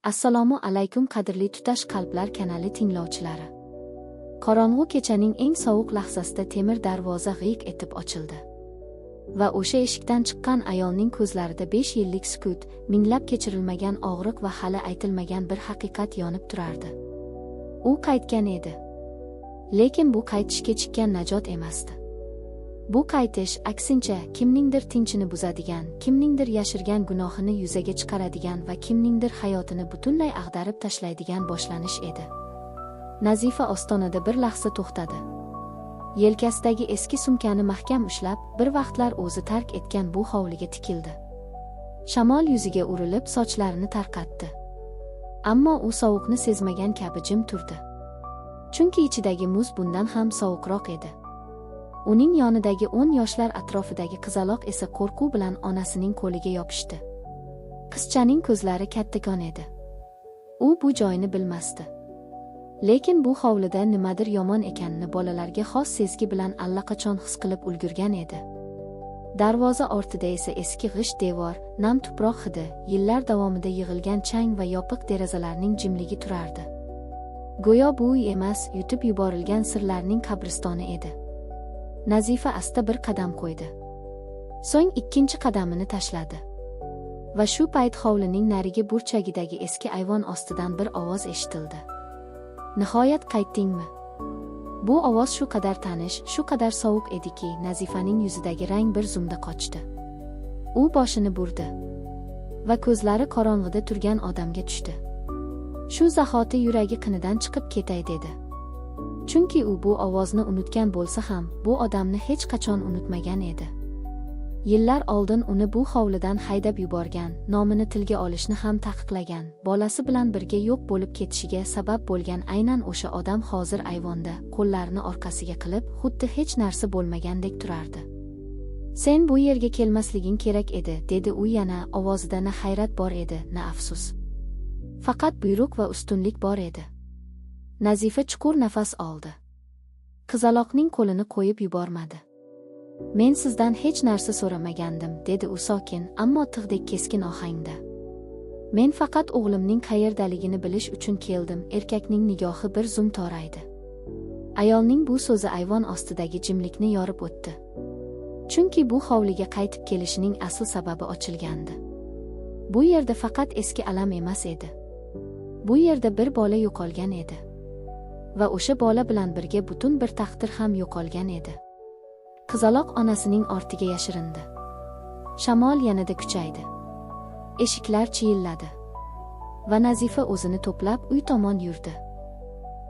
Assalomu alaykum, qadrli Tutash qalblar kanali tinglovchilari. Qorong'u kechaning eng sovuq lahzasida temir darvoza g'iyq etib ochildi. Va o'sha eshikdan chiqqan ayolning ko'zlarida 5 yillik sukut, minglab kechirilmagan og'riq va hali aytilmagan bir haqiqat yonib turardi. U qaytgan edi. Lekin bu qaytish kechikkan najot emasdi. Bu qaytish aksincha kimningdir tinchini buzadigan, kimningdir yashirgan gunohini yuzaga chiqaradigan va kimningdir hayotini butunlay ag'darib tashlaydigan boshlanish edi. Nazifa ostonada bir lahza to'xtadi. Yelkasidagi eski sumkani mahkam ushlab, bir vaqtlar o'zi tark etgan bu hovliga tikildi. Shamol yuziga urilib, sochlarini tarqatdi. Ammo u sovuqni sezmagan kabi jim turdi. Chunki ichidagi muz bundan ham sovuqroq edi. Uning yonidagi 10 yoshlar atrofidagi qizaloq esa qo'rquv bilan onasining qo'liga yopishdi. Qizchaning ko'zlari kattakon edi. U bu joyni bilmasdi. Lekin bu hovlida nimadir yomon ekanini bolalarga xos sezgi bilan allaqachon his qilib ulgurgan edi. Darvoza ortida esa eski g'isht devor, nam tuproq hidi, yillar davomida yig'ilgan chang va yopiq derazalarning jimligi turardi. Go'yo bu uy emas, yutib yuborilgan sirlarning qabristoni edi. Nazifa asta bir qadam qo'ydi. So'ng ikkinchi qadamini tashladi. Va shu payt hovlining narigi burchagidagi eski ayvon ostidan bir ovoz eshitildi. Nihoyat qaytdingmi? Bu ovoz shu qadar tanish, shu qadar sovuq ediki, Nazifaning yuzidagi rang bir zumda qochdi. U boshini burdi va ko'zlari qorong'ida turgan odamga tushdi. Shu zahoti yuragi qinidan chiqib ketay dedi. Chunki u bu ovozni unutgan bo'lsa ham, bu odamni hech qachon unutmagan edi. Yillar oldin uni bu hovlidan haydab yuborgan, nomini tilga olishni ham taqiqlagan, bolasi bilan birga yo'q bo'lib ketishiga sabab bo'lgan aynan o'sha odam hozir ayvonda, qo'llarini orqasiga qilib, xuddi hech narsa bo'lmagandek turardi. Sen bu yerga kelmasliging kerak edi, dedi u yana, ovozida na hayrat bor edi, na afsus. Faqat buyruq va ustunlik bor edi. Nazifa chuqur nafas oldi. Qizaloqning qo'lini qo'yib yubormadi. Men sizdan hech narsa so'ramagandim, dedi u sokin, ammo tig'dek keskin ohangda. Men faqat o'g'limning qayerdaligini bilish uchun keldim. Erkakning nigohi bir zum toraydi. Ayolning bu so'zi ayvon ostidagi jimlikni yorib o'tdi. Chunki bu hovliga qaytib kelishining asl sababi ochilgandi. Bu yerda faqat eski alam emas edi. Bu yerda bir bola yo'qolgan edi. Va o'sha bola bilan birga butun bir taqdir ham yo'qolgan edi. Qizaloq onasining ortiga yashirindi. Shamol yanada kuchaydi. Eshiklar chiyilladi. Va Nazifa o'zini to'plab uy tomon yurdi.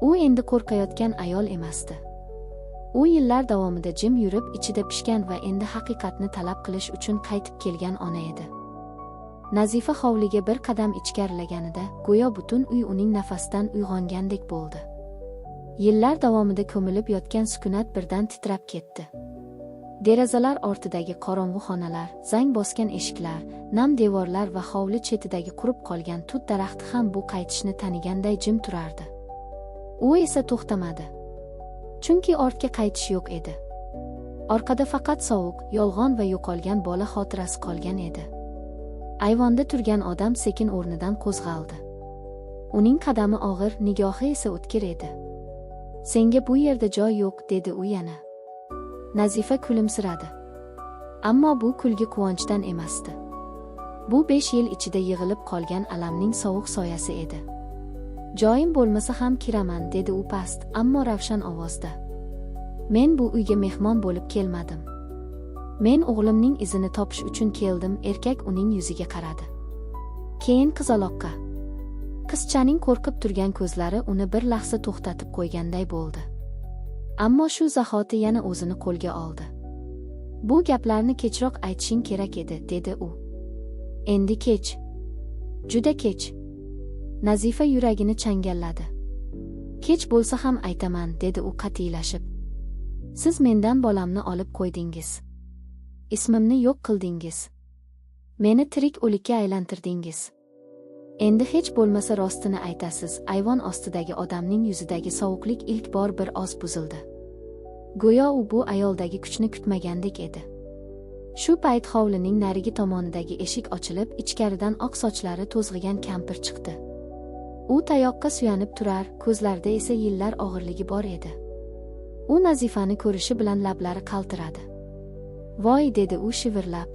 U endi qo'rqayotgan ayol emasdi. U yillar davomida jim yurib, ichida pishgan va endi haqiqatni talab qilish uchun qaytib kelgan ona edi. Nazifa hovliga bir qadam ichkarilaganida, go'yo butun uy uning nafasidan uyg'ongandek bo'ldi. Yillar davomida ko'milib yotgan sukunat birdan titrab ketdi. Derazalar ortidagi qorong'u xonalar, zang bosgan eshiklar, nam devorlar va hovli chetidagi qurib qolgan tut daraxti ham bu qaytishni taniganday jim turardi. U esa to'xtamadi. Chunki ortga qaytish yo'q edi. Orqada faqat sovuq, yolg'on va yo'qolgan bola xotirasi qolgan edi. Ayvonda turgan odam sekin o'rnidan qo'zg'aldi. Uning qadami og'ir, nigohi esa o'tkir edi. Senga bu yerda joy yo'q, dedi u yana. Nazifa kulimsiradi. Ammo bu kulgi quvonchdan emasdi. Bu 5 yil ichida yig'ilib qolgan alamning sovuq soyasi edi. Joyim bo'lmasa ham kiraman, dedi u past, ammo ravshan ovozda. Men bu uyga mehmon bo'lib kelmadim. Men o'g'limning izini topish uchun keldim. Erkak uning yuziga qaradi. Keyin qizaloqqa. Qizchaning qo'rqib turgan ko'zlari uni bir lahza to'xtatib qo'yganday bo'ldi. Ammo shu zahoti yana o'zini qo'lga oldi. Bu gaplarni kechroq aytishing kerak edi, dedi u. Endi kech. Juda kech. Nazifa yuragini changalladi. Kech bo'lsa ham aytaman, dedi u qat'iylashib. Siz mendan bolamni olib qo'ydingiz. Ismimni yo'q qildingiz. Meni tirik o'likka aylantirdingiz. Endi hech bo'lmasa rostini aytasiz. Ayvon ostidagi odamning yuzidagi sovuqlik ilk bor bir oz buzildi. Go'yo u bu ayoldagi kuchni kutmagandek edi. Shu payt hovlining narigi tomonidagi eshik ochilib, ichkaridan oq sochlari to'zg'igan kampir chiqdi. U tayoqqa suyanib turar, ko'zlarida esa yillar og'irligi bor edi. U Nazifani ko'rishi bilan lablari qaltiradi. "Voy", dedi u shivirlab.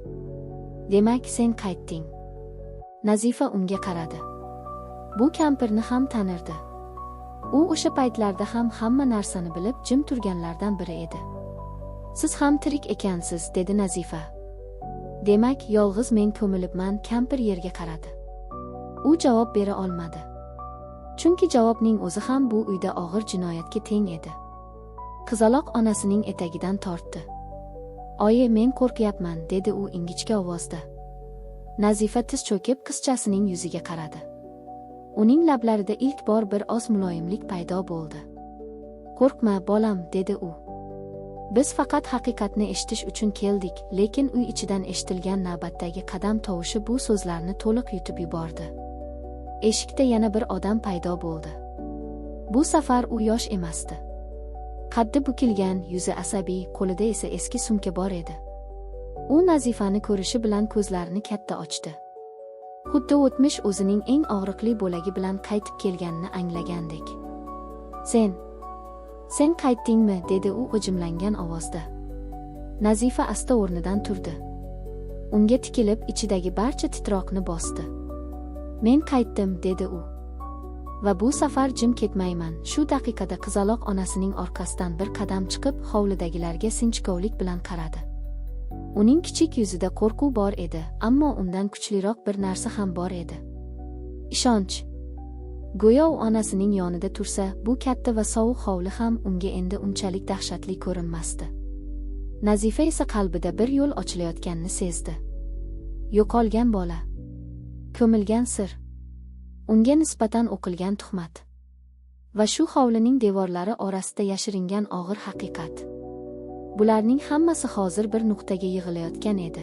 "Demak, sen qaytding." Nazifa unga qaradi. Bu kampirni ham tanirdi. U o'sha paytlarda ham hamma narsani bilib, jim turganlardan biri edi. "Siz ham tirik ekansiz", dedi Nazifa. "Demak, yolg'iz men ko'milibman." Kampir yerga qaradi. U javob bera olmadi. Chunki javobning o'zi ham bu uyda og'ir jinoyatga teng edi. Qizaloq onasining etagidan tortdi. "Oyi, men qo'rqyapman", dedi u ingichka ovozda. Nazifa tiz cho'kib qizchasining yuziga qaradi. Uning lablarida ilk bor bir oz muloyimlik paydo bo'ldi. "Qo'rqma, bolam", dedi u. "Biz faqat haqiqatni eshitish uchun keldik", lekin uy ichidan eshitilgan navbatdagi qadam tovushi bu so'zlarni to'liq yutib yubordi. Eshikda yana bir odam paydo bo'ldi. Bu safar u yosh emasdi. Qaddi bukilgan, yuzi asabiy, qo'lida esa eski sumka bor edi. U Nazifani ko'rishi bilan ko'zlarini katta ochdi. Xuddi o'tmish o'zining eng og'riqli bo'lagi bilan qaytib kelganini anglagandek. Sen qaytdingmi?" dedi u g'ijimlangan ovozda. Nazifa asta o'rnidan turdi. Unga tikilib, ichidagi barcha titroqni bosdi. "Men qaytdim", dedi u. "Va bu safar jim ketmayman." Shu daqiqada qizaloq onasining orqasidan bir qadam chiqib, hovlidagilarga sinchkovlik bilan qaradi. Uning kichik yuzida qo'rquv bor edi, ammo undan kuchliroq bir narsa ham bor edi. Ishonch. Go'yo u onasining yonida tursa, bu katta va sovuq hovli ham unga endi unchalik dahshatli ko'rinmasdi. Nazifa esa qalbida bir yo'l ochilayotganini sezdi. Yo'qolgan bola. Ko'milgan sir. Unga nisbatan o'qilgan tuhmat. Va shu hovlining devorlari orasida yashiringan og'ir haqiqat. Bularning hammasi hozir bir nuqtaga yig'ilayotgan edi.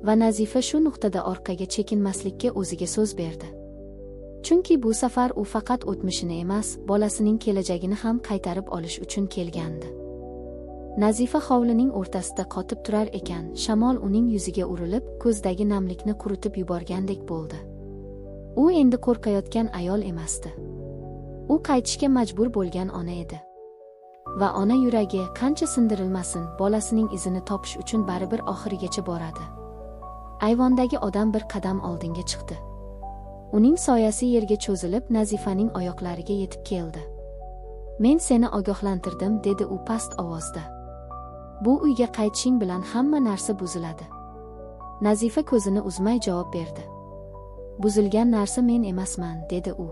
Va Nazifa shu nuqtada orqaga chekinmaslikka o'ziga so'z berdi. Chunki bu safar u faqat o'tmishini emas, bolasining kelajagini ham qaytarib olish uchun kelgandi. Nazifa hovlining o'rtasida qotib turar ekan, shamol uning yuziga urilib, ko'zdagi namlikni quritib yuborgandek bo'ldi. U endi qo'rqayotgan ayol emasdi. U qaytishga majbur bo'lgan ona edi. Va ona yuragi qancha sindirilmasin, bolasining izini topish uchun baribir oxirigacha boradi. Ayvondagi odam bir qadam oldinga chiqdi. Uning soyasi yerga cho'zilib, Nazifaning oyoqlariga yetib keldi. "Men seni ogohlantirdim", dedi u past ovozda. "Bu uyga qaytishing bilan hamma narsa buziladi." Nazifa ko'zini uzmay javob berdi. "Buzilgan narsa men emasman", dedi u.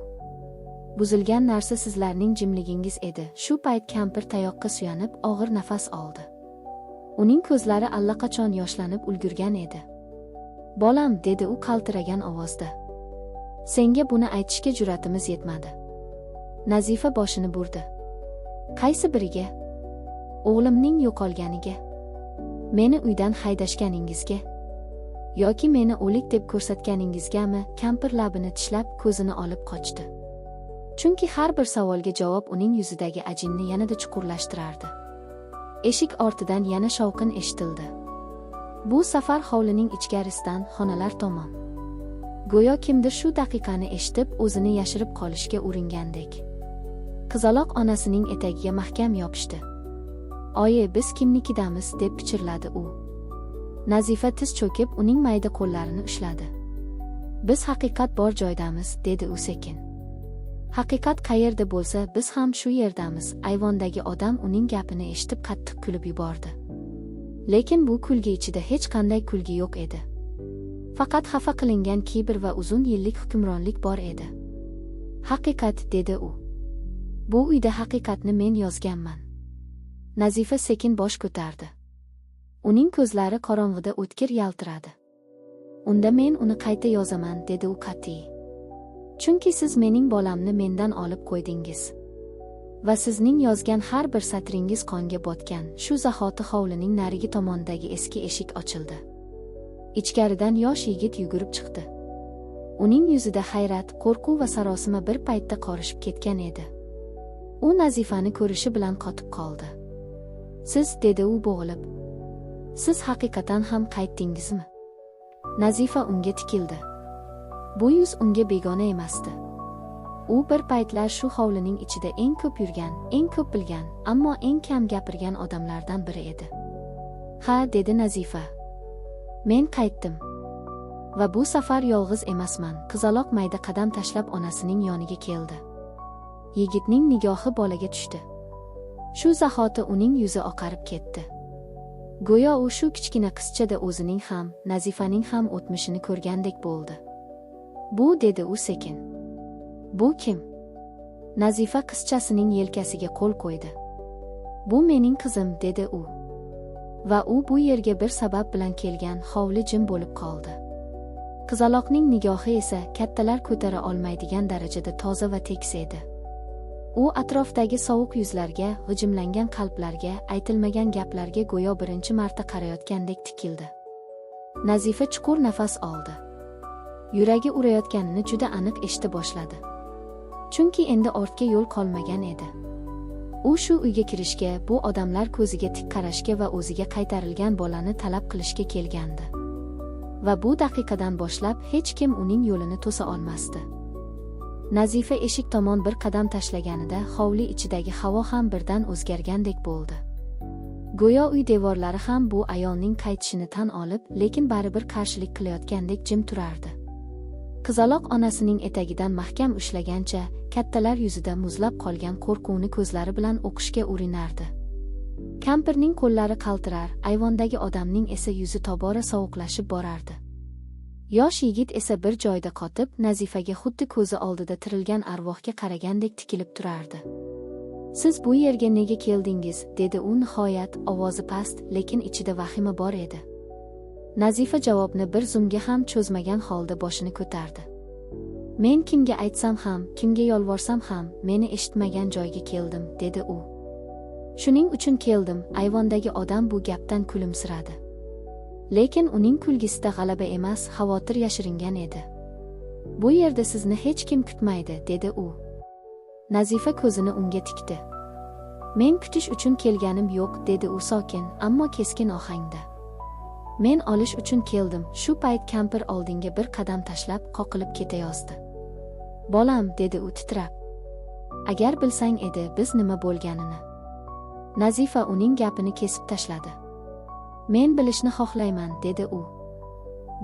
"Buzilgan narsa sizlarning jimligingiz edi." Shu payt kampir tayoqqa suyanib, og'ir nafas oldi. Uning ko'zlari allaqachon yoshlanib ulgurgan edi. "Bolam", dedi u qaltiragan ovozda. "Senga buni aytishga jur'atimiz yetmadi." Nazifa boshini burdi. "Qaysi biriga? O'g'limning yo'qolganiga? Meni uydan haydashganingizga? Yoki meni o'lik deb ko'rsatganingizgami?" Kampir labini tishlab, ko'zini olib qochdi. Chunki har bir savolga javob uning yuzidagi ajinni yanada chuqurlashtirardi. Eshik ortidan yana shovqin eshitildi. Bu safar hovlining ichkarisidan, xonalar tomon. Go'yo kimdir shu daqiqani eshitib, o'zini yashirib qolishga uringandek. Qizaloq onasining etagiga mahkam yopishdi. "Oyi, biz kimnikidamiz?" deb pichirladi u. Nazifa tiz cho'kib, uning mayda qo'llarini ushladi. "Biz haqiqat bor joydamiz", dedi u sekin. "Haqiqat qayerda bo'lsa, biz ham shu yerdamiz." Ayvondagi odam uning gapini eshitib qattiq kulib yubordi. Lekin bu kulgi ichida hech qanday kulgi yo'q edi. Faqat xafa qilingan kibr va uzun yillik hukmronlik bor edi. "Haqiqat", dedi u. "Bu uyda haqiqatni men yozganman." Nazifa sekin bosh ko'tardi. Uning ko'zlari qorong'ida o'tkir yaltiradi. "Unda men uni qayta yozaman", dedi u qat'iy. "Chunki siz mening bolamni mendan olib qo'ydingiz. Va sizning yozgan har bir satringiz qonga botgan." Shu zahoti hovlining narigi tomonidagi eski eshik ochildi. Ichkaridan yosh yigit yugurib chiqdi. Uning yuzida hayrat, qo'rquv va sarosima bir paytda qorishib ketgan edi. U Nazifani ko'rishi bilan qotib qoldi. "Siz", dedi u bo'g'ilib. "Siz haqiqatan ham qaytdingizmi?" Nazifa unga tikildi. Bu yuz unga begona emasdi. U bir paytlar shu hovlining ichida eng ko'p yurgan, eng ko'p bilgan, ammo eng kam gapirgan odamlardan biri edi. "Ha," dedi Nazifa. "Men qaytdim. Va bu safar yolg'iz emasman." Qizaloq mayda qadam tashlab onasining yoniga keldi. Yigitning nigohi bolaga tushdi. Shu zahoti uning yuzi oqarib ketdi. Go'yo u shu kichkina qizchada o'zining ham, Nazifaning ham o'tmishini ko'rgandek bo'ldi. "Bu," dedi u sekin. "Bu kim?" Nazifa qizchasining yelkasiga qo'l qo'ydi. "Bu mening qizim," dedi u. "Va u bu yerga bir sabab bilan kelgan." Hovli jim bo'lib qoldi. Qizaloqning nigohi esa kattalar ko'tara olmaydigan darajada toza va tekis edi. U atrofdagi sovuq yuzlarga, g'ijimlangan qalblarga, aytilmagan gaplarga go'yo birinchi marta qarayotgandek tikildi. Nazifa chuqur nafas oldi. Yuragi urayotganini juda aniq eshita boshladi. Chunki endi ortga yo'l qolmagan edi. U shu uyga kirishga, bu odamlar ko'ziga tik qarashga va o'ziga qaytarilgan bolani talab qilishga kelgandi. Va bu daqiqadan boshlab hech kim uning yo'lini to'sa olmasdi. Nazifa eshik tomon bir qadam tashlaganida hovli ichidagi havo ham birdan o'zgargandek bo'ldi. Go'yo uy devorlari ham bu ayolning qaytishini tan olib, lekin baribir qarshilik qilayotgandek jim turardi. Qizaloq onasining etagidan mahkam ushlagancha, kattalar yuzida muzlab qolgan qo'rquvni ko'zlari bilan o'qishga urinardi. Kampirning qo'llari qaltirar, ayvondagi odamning esa yuzi tobora sovuqlashib borardi. Yosh yigit esa bir joyda qotib, Nazifaga xuddi ko'zi oldida tirilgan arvohga qaragandek tikilib turardi. "Siz bu yerga nega keldingiz?" dedi u nihoyat, ovozi past, lekin ichida vahima bor edi. Nazifa javobni bir zumga ham cho'zmagan holda boshini ko'tardi. "Men kimga aytsam ham, kimga yolvorsam ham, meni eshitmagan joyga keldim," dedi u. "Shuning uchun keldim." Ayvondagi odam bu gapdan kulimsiradi. Lekin uning kulgisida g'alaba emas, xavotir yashiringan edi. "Bu yerda sizni hech kim kutmaydi," dedi u. Nazifa ko'zini unga tikdi. "Men kutish uchun kelganim yo'q," dedi u sokin, ammo keskin ohangda. "Men olish uchun keldim." Shu payt kampir oldinga bir qadam tashlab, qoqilib ketayozdi. "Bolam," dedi u titrab. "Agar bilsang edi, biz nima bo'lganini." Nazifa uning gapini kesib tashladi. "Men bilishni xohlayman," dedi u.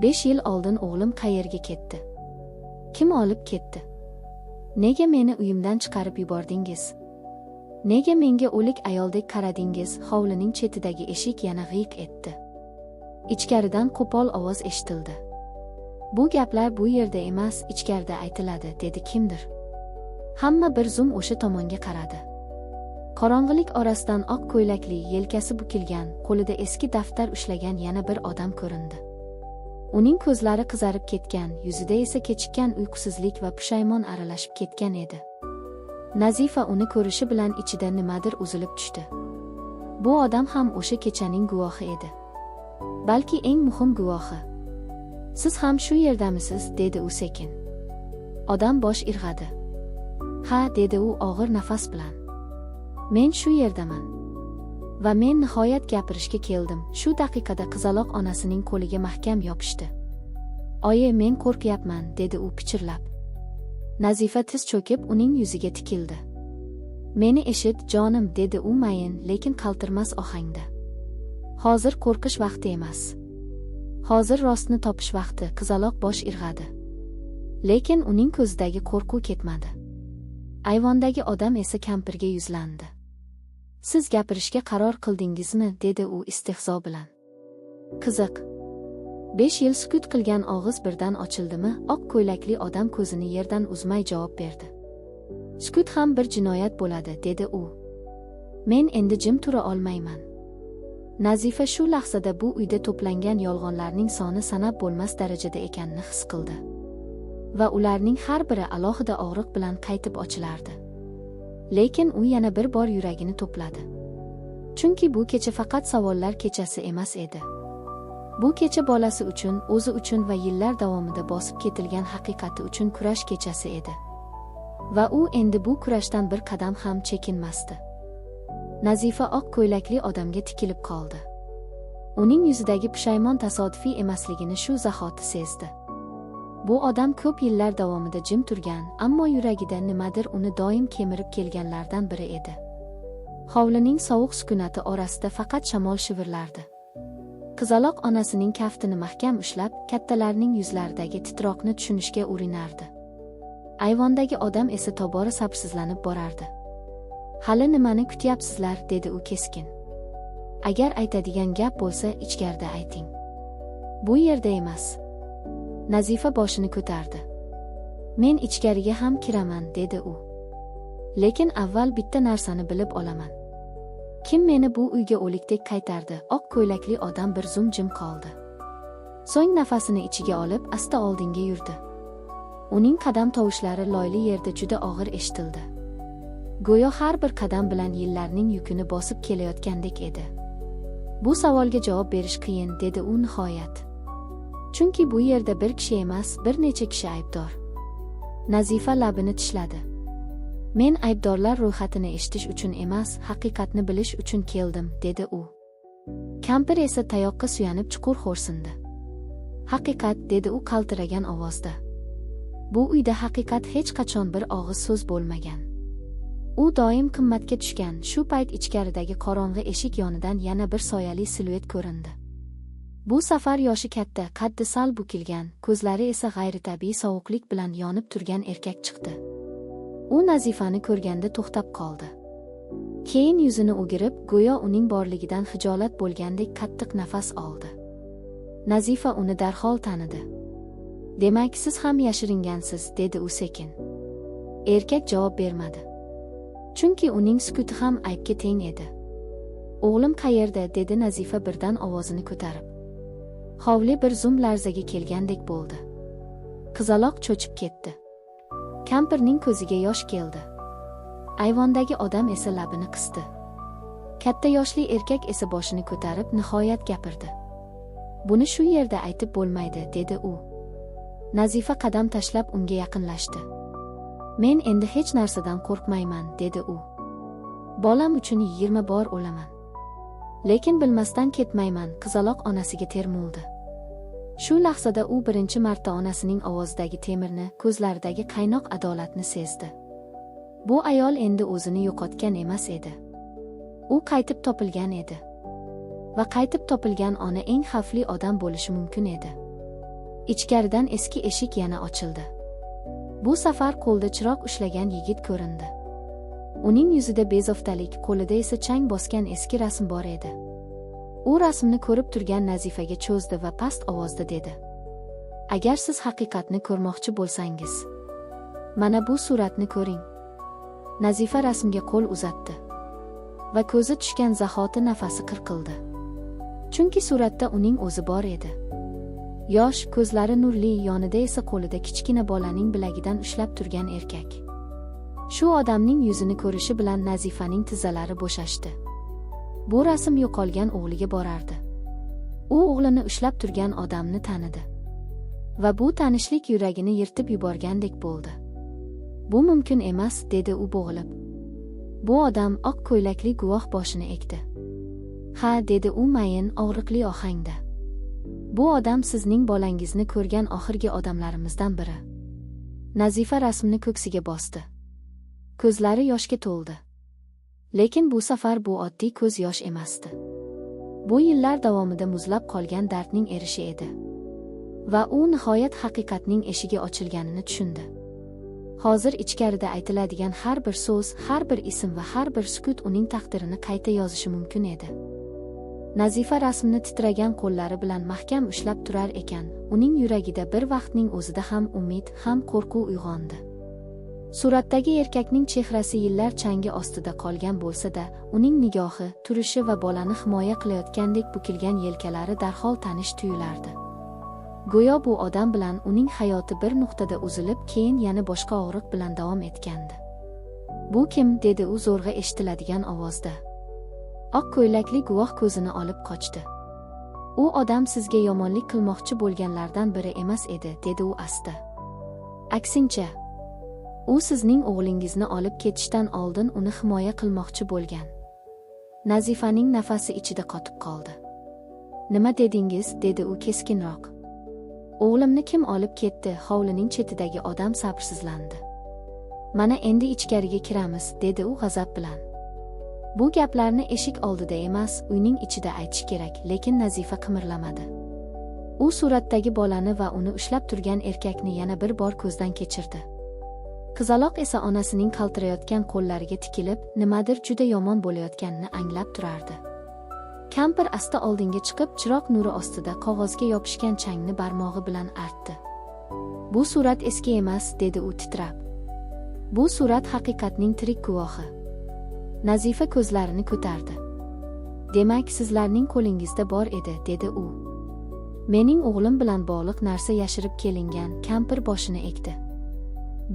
5 yil oldin o'g'lim qayerga ketdi? Kim olib ketdi? Nega meni uyimdan chiqarib yubordingiz? Nega menga o'lik ayoldek qaradingiz?" Hovlining chetidagi eshik yana g'iyq etdi. Ichkaridan qo'pol ovoz eshitildi. "Bu gaplar bu yerda emas, ichkarida aytiladi," dedi kimdir. Hamma bir zum o'sha tomonga qaradi. Qorong'ilik orasidan oq ko'ylakli, yelkasi bukilgan, qo'lida eski daftar ushlagan yana bir odam ko'rindi. Uning ko'zlari qizarib ketgan, yuzida esa kechikkan uyqusizlik va pushaymon aralashib ketgan edi. Nazifa uni ko'rishi bilan ichida nimadir uzilib tushdi. Bu odam ham o'sha kechaning guvohi edi. Balki eng muhim guvohi. "Siz ham shu yerdamisiz?" dedi u sekin. Odam bosh irg'adi. "Ha," dedi u og'ir nafas bilan. "Men shu yerdaman. Va men nihoyat gapirishga keldim." Shu daqiqada qizaloq onasining qo'liga mahkam yopishdi. "Oyi, men qo'rqyapman," dedi u pichirlab. Nazifa tiz cho'kib uning yuziga tikildi. "Meni eshit, jonim," dedi u mayin, lekin qaltirmas ohangda. "Hozir qo'rqish vaqti emas. Hozir rostni topish vaqti." Qizaloq bosh irg'adi. Lekin uning ko'zidagi qo'rquv ketmadi. Ayvondagi odam esa kampirga yuzlandi. "Siz gapirishga qaror qildingizmi?" dedi u istehzo bilan. "Qiziq. 5 yil sukut qilgan og'iz birdan ochildimi?" Oq ko'ylakli odam ko'zini yerdan uzmay javob berdi. "Sukut ham bir jinoyat bo'ladi," dedi u. "Men endi jim tura olmayman." Nazifa shu lahzada bu uyda to'plangan yolg'onlarning soni sanab bo'lmas darajada ekanini his qildi. Va ularning har biri alohida og'riq bilan qaytib ochilardi. Lekin u yana bir bor yuragini to'pladi. Chunki bu kecha faqat savollar kechasi emas edi. Bu kecha bolasi uchun, o'zi uchun va yillar davomida bosib ketilgan haqiqati uchun kurash kechasi edi. Va u endi bu kurashdan bir qadam ham chekinmasdi. Nazifa oq ko'ylakli odamga tikilib qoldi. Uning yuzidagi pushaymon tasodifiy emasligini shu zahoti sezdi. Bu odam ko'p yillar davomida jim turgan, ammo yuragida nimadir uni doim kemirib kelganlardan biri edi. Hovlining sovuq sukunati orasida faqat shamol shivirlardi. Qizaloq onasining kaftini mahkam ushlab, kattalarning yuzlaridagi titroqni tushunishga urinardi. Ayvondagi odam esa tobora sabrsizlanib borardi. "Hali nimani kutyapsizlar?" dedi u keskin. "Agar aytadigan gap bo'lsa, ichkarida ayting. Bu yerda emas." Nazifa boshini ko'tardi. "Men ichkariga ham kiraman", dedi u. "Lekin avval bitta narsani bilib olaman. Kim meni bu uyga o'likdek qaytardi?" Oq ko'ylakli odam bir zum jim qoldi. So'ng nafasini ichiga olib, asta oldinga yurdi. Uning qadam tovushlari loyli yerda juda og'ir eshitildi. Go'yo har bir qadam bilan yillarning yukini bosib kelayotgandek edi. "Bu savolga javob berish qiyin", dedi u nihoyat. "Chunki bu yerda bir kishi emas, bir necha kishi aybdor." Nazifa labini tishladi. "Men aybdorlar ro'yxatini eshitish uchun emas, haqiqatni bilish uchun keldim", dedi u. Kampir esa tayoqqa suyanib chuqur xo'rsindi. "Haqiqat", dedi u qaltiragan ovozda. "Bu uyda haqiqat hech qachon bir og'iz so'z bo'lmagan. U doim qimmatga tushgan." Shu payt ichkaridagi qorong'i eshik yonidan yana bir soyali siluet ko'rindi. Bu safar yoshi katta, qaddi sal bukilgan, ko'zlari esa g'ayritabiiy sovuqlik bilan yonib turgan erkak chiqdi. U Nazifani ko'rganda to'xtab qoldi. Keyin yuzini o'girib, go'yo uning borligidan xijolat bo'lgandek qattiq nafas oldi. Nazifa uni darhol tanidi. "Demak, siz ham yashiringansiz", dedi u sekin. Erkak javob bermadi. Chunki uning sukuti ham aybga teng edi. "O'g'lim qayerda?" dedi Nazifa birdan ovozini ko'tarib. Hovli bir zum larzaga kelgandek bo'ldi. Qizaloq cho'chib ketdi. Kampirning ko'ziga yosh keldi. Ayvondagi odam esa labini qisdi. Katta yoshli erkak esa boshini ko'tarib nihoyat gapirdi. "Buni shu yerda aytib bo'lmaydi", dedi u. Nazifa qadam tashlab unga yaqinlashdi. "Men endi hech narsadan qo'rqmayman", dedi u. "Bolam uchun 20 bor o'laman. Lekin bilmasdan ketmayman." Qizaloq onasiga termuldi. Shu lahzada u birinchi marta onasining ovozidagi temirni, ko'zlaridagi qaynoq adolatni sezdi. Bu ayol endi o'zini yo'qotgan emas edi. U qaytib topilgan edi. Va qaytib topilgan ona eng xavfli odam bo'lishi mumkin edi. Ichkaridan eski eshik yana ochildi. Bu safar qo'lda chiroq ushlagan yigit ko'rindi. Uning yuzida bezovtalik, qo'lida esa chang bosgan eski rasm bor edi. U rasmni ko'rib turgan Nazifaga cho'zdi va past ovozda dedi: "Agar siz haqiqatni ko'rmoqchi bo'lsangiz, mana bu suratni ko'ring." Nazifa rasmga qo'l uzatdi va ko'zi tushgan zahoti nafasi qirqildi. Chunki suratda uning o'zi bor edi. Yosh, ko'zlari nurli, yonida esa qo'lida kichkina bolaning bilagidan ushlab turgan erkak. Shu odamning yuzini ko'rishi bilan Nazifaning tizzalari bo'shashdi. Bu rasm yo'qolgan o'g'liga borardi. U o'g'lini ushlab turgan odamni tanidi. Va bu tanishlik yuragini yirtib yuborgandek bo'ldi. "Bu mumkin emas", dedi u bo'g'ilib. Bu odam oq ko'ylakli guvoh boshini egdi. "Ha", dedi u mayin, og'riqli ohangda. "Bu odam sizning bolangizni ko'rgan oxirgi odamlarimizdan biri." Nazifa rasmni ko'ksiga bosdi. Ko'zlari yoshga to'ldi. Lekin bu safar bu oddiy ko'z yosh emasdi. Bu yillar davomida muzlab qolgan dardning erishi edi. Va u nihoyat haqiqatning eshigi ochilganini tushundi. Hozir ichkarida aytiladigan har bir so'z, har bir ism va har bir sukut uning taqdirini qayta yozishi mumkin edi. Nazifa rasmni titragan qo'llari bilan mahkam ushlab turar ekan, uning yuragida bir vaqtning o'zida ham umid, ham qo'rquv uyg'ondi. Suratdagi erkakning chehrasi yillar changi ostida qolgan bo'lsa-da, uning nigohi, turishi va bolani himoya qilayotgandek bukilgan yelkalari darhol tanish tuyulardi. Go'yo bu odam bilan uning hayoti bir nuqtada uzilib, keyin yana boshqa og'riq bilan davom etgandi. "Bu kim?" dedi u zo'rg'a eshitiladigan ovozda. Oq ko'ylakli guvoh ko'zini olib qochdi. "U odam sizga yomonlik qilmoqchi bo'lganlardan biri emas edi", dedi u asta. "Aksincha, u sizning o'g'lingizni olib ketishdan oldin uni himoya qilmoqchi bo'lgan." Nazifaning nafasi ichida qotib qoldi. "Nima dedingiz?" dedi u keskinroq. O'g'limni kim olib ketdi? Hovlining chetidagi odam sabrsizlandi. Mana endi ichkariga kiramiz, dedi u g'azab bilan. Bu gaplarni eshik oldida emas, uyning ichida aytish kerak, lekin Nazifa qimirlamadi. U suratdagi bolani va uni ushlab turgan erkakni yana bir bor ko'zdan kechirdi. Qizaloq esa onasining qaltirayotgan qo'llariga tikilib, nimadir juda yomon bo'layotganini anglab turardi. Kampir asta oldinga chiqib, chiroq nuri ostida qog'ozga yopishgan changni barmog'i bilan artdi. Bu surat eski emas, dedi u titrab. Bu surat haqiqatning tirik guvohi. Nazifa ko'zlarini ko'tardi. Demak, sizlarning qo'lingizda bor edi, dedi u. Mening o'g'lim bilan bog'liq narsa yashirib kelingan, kampir boshini egdi.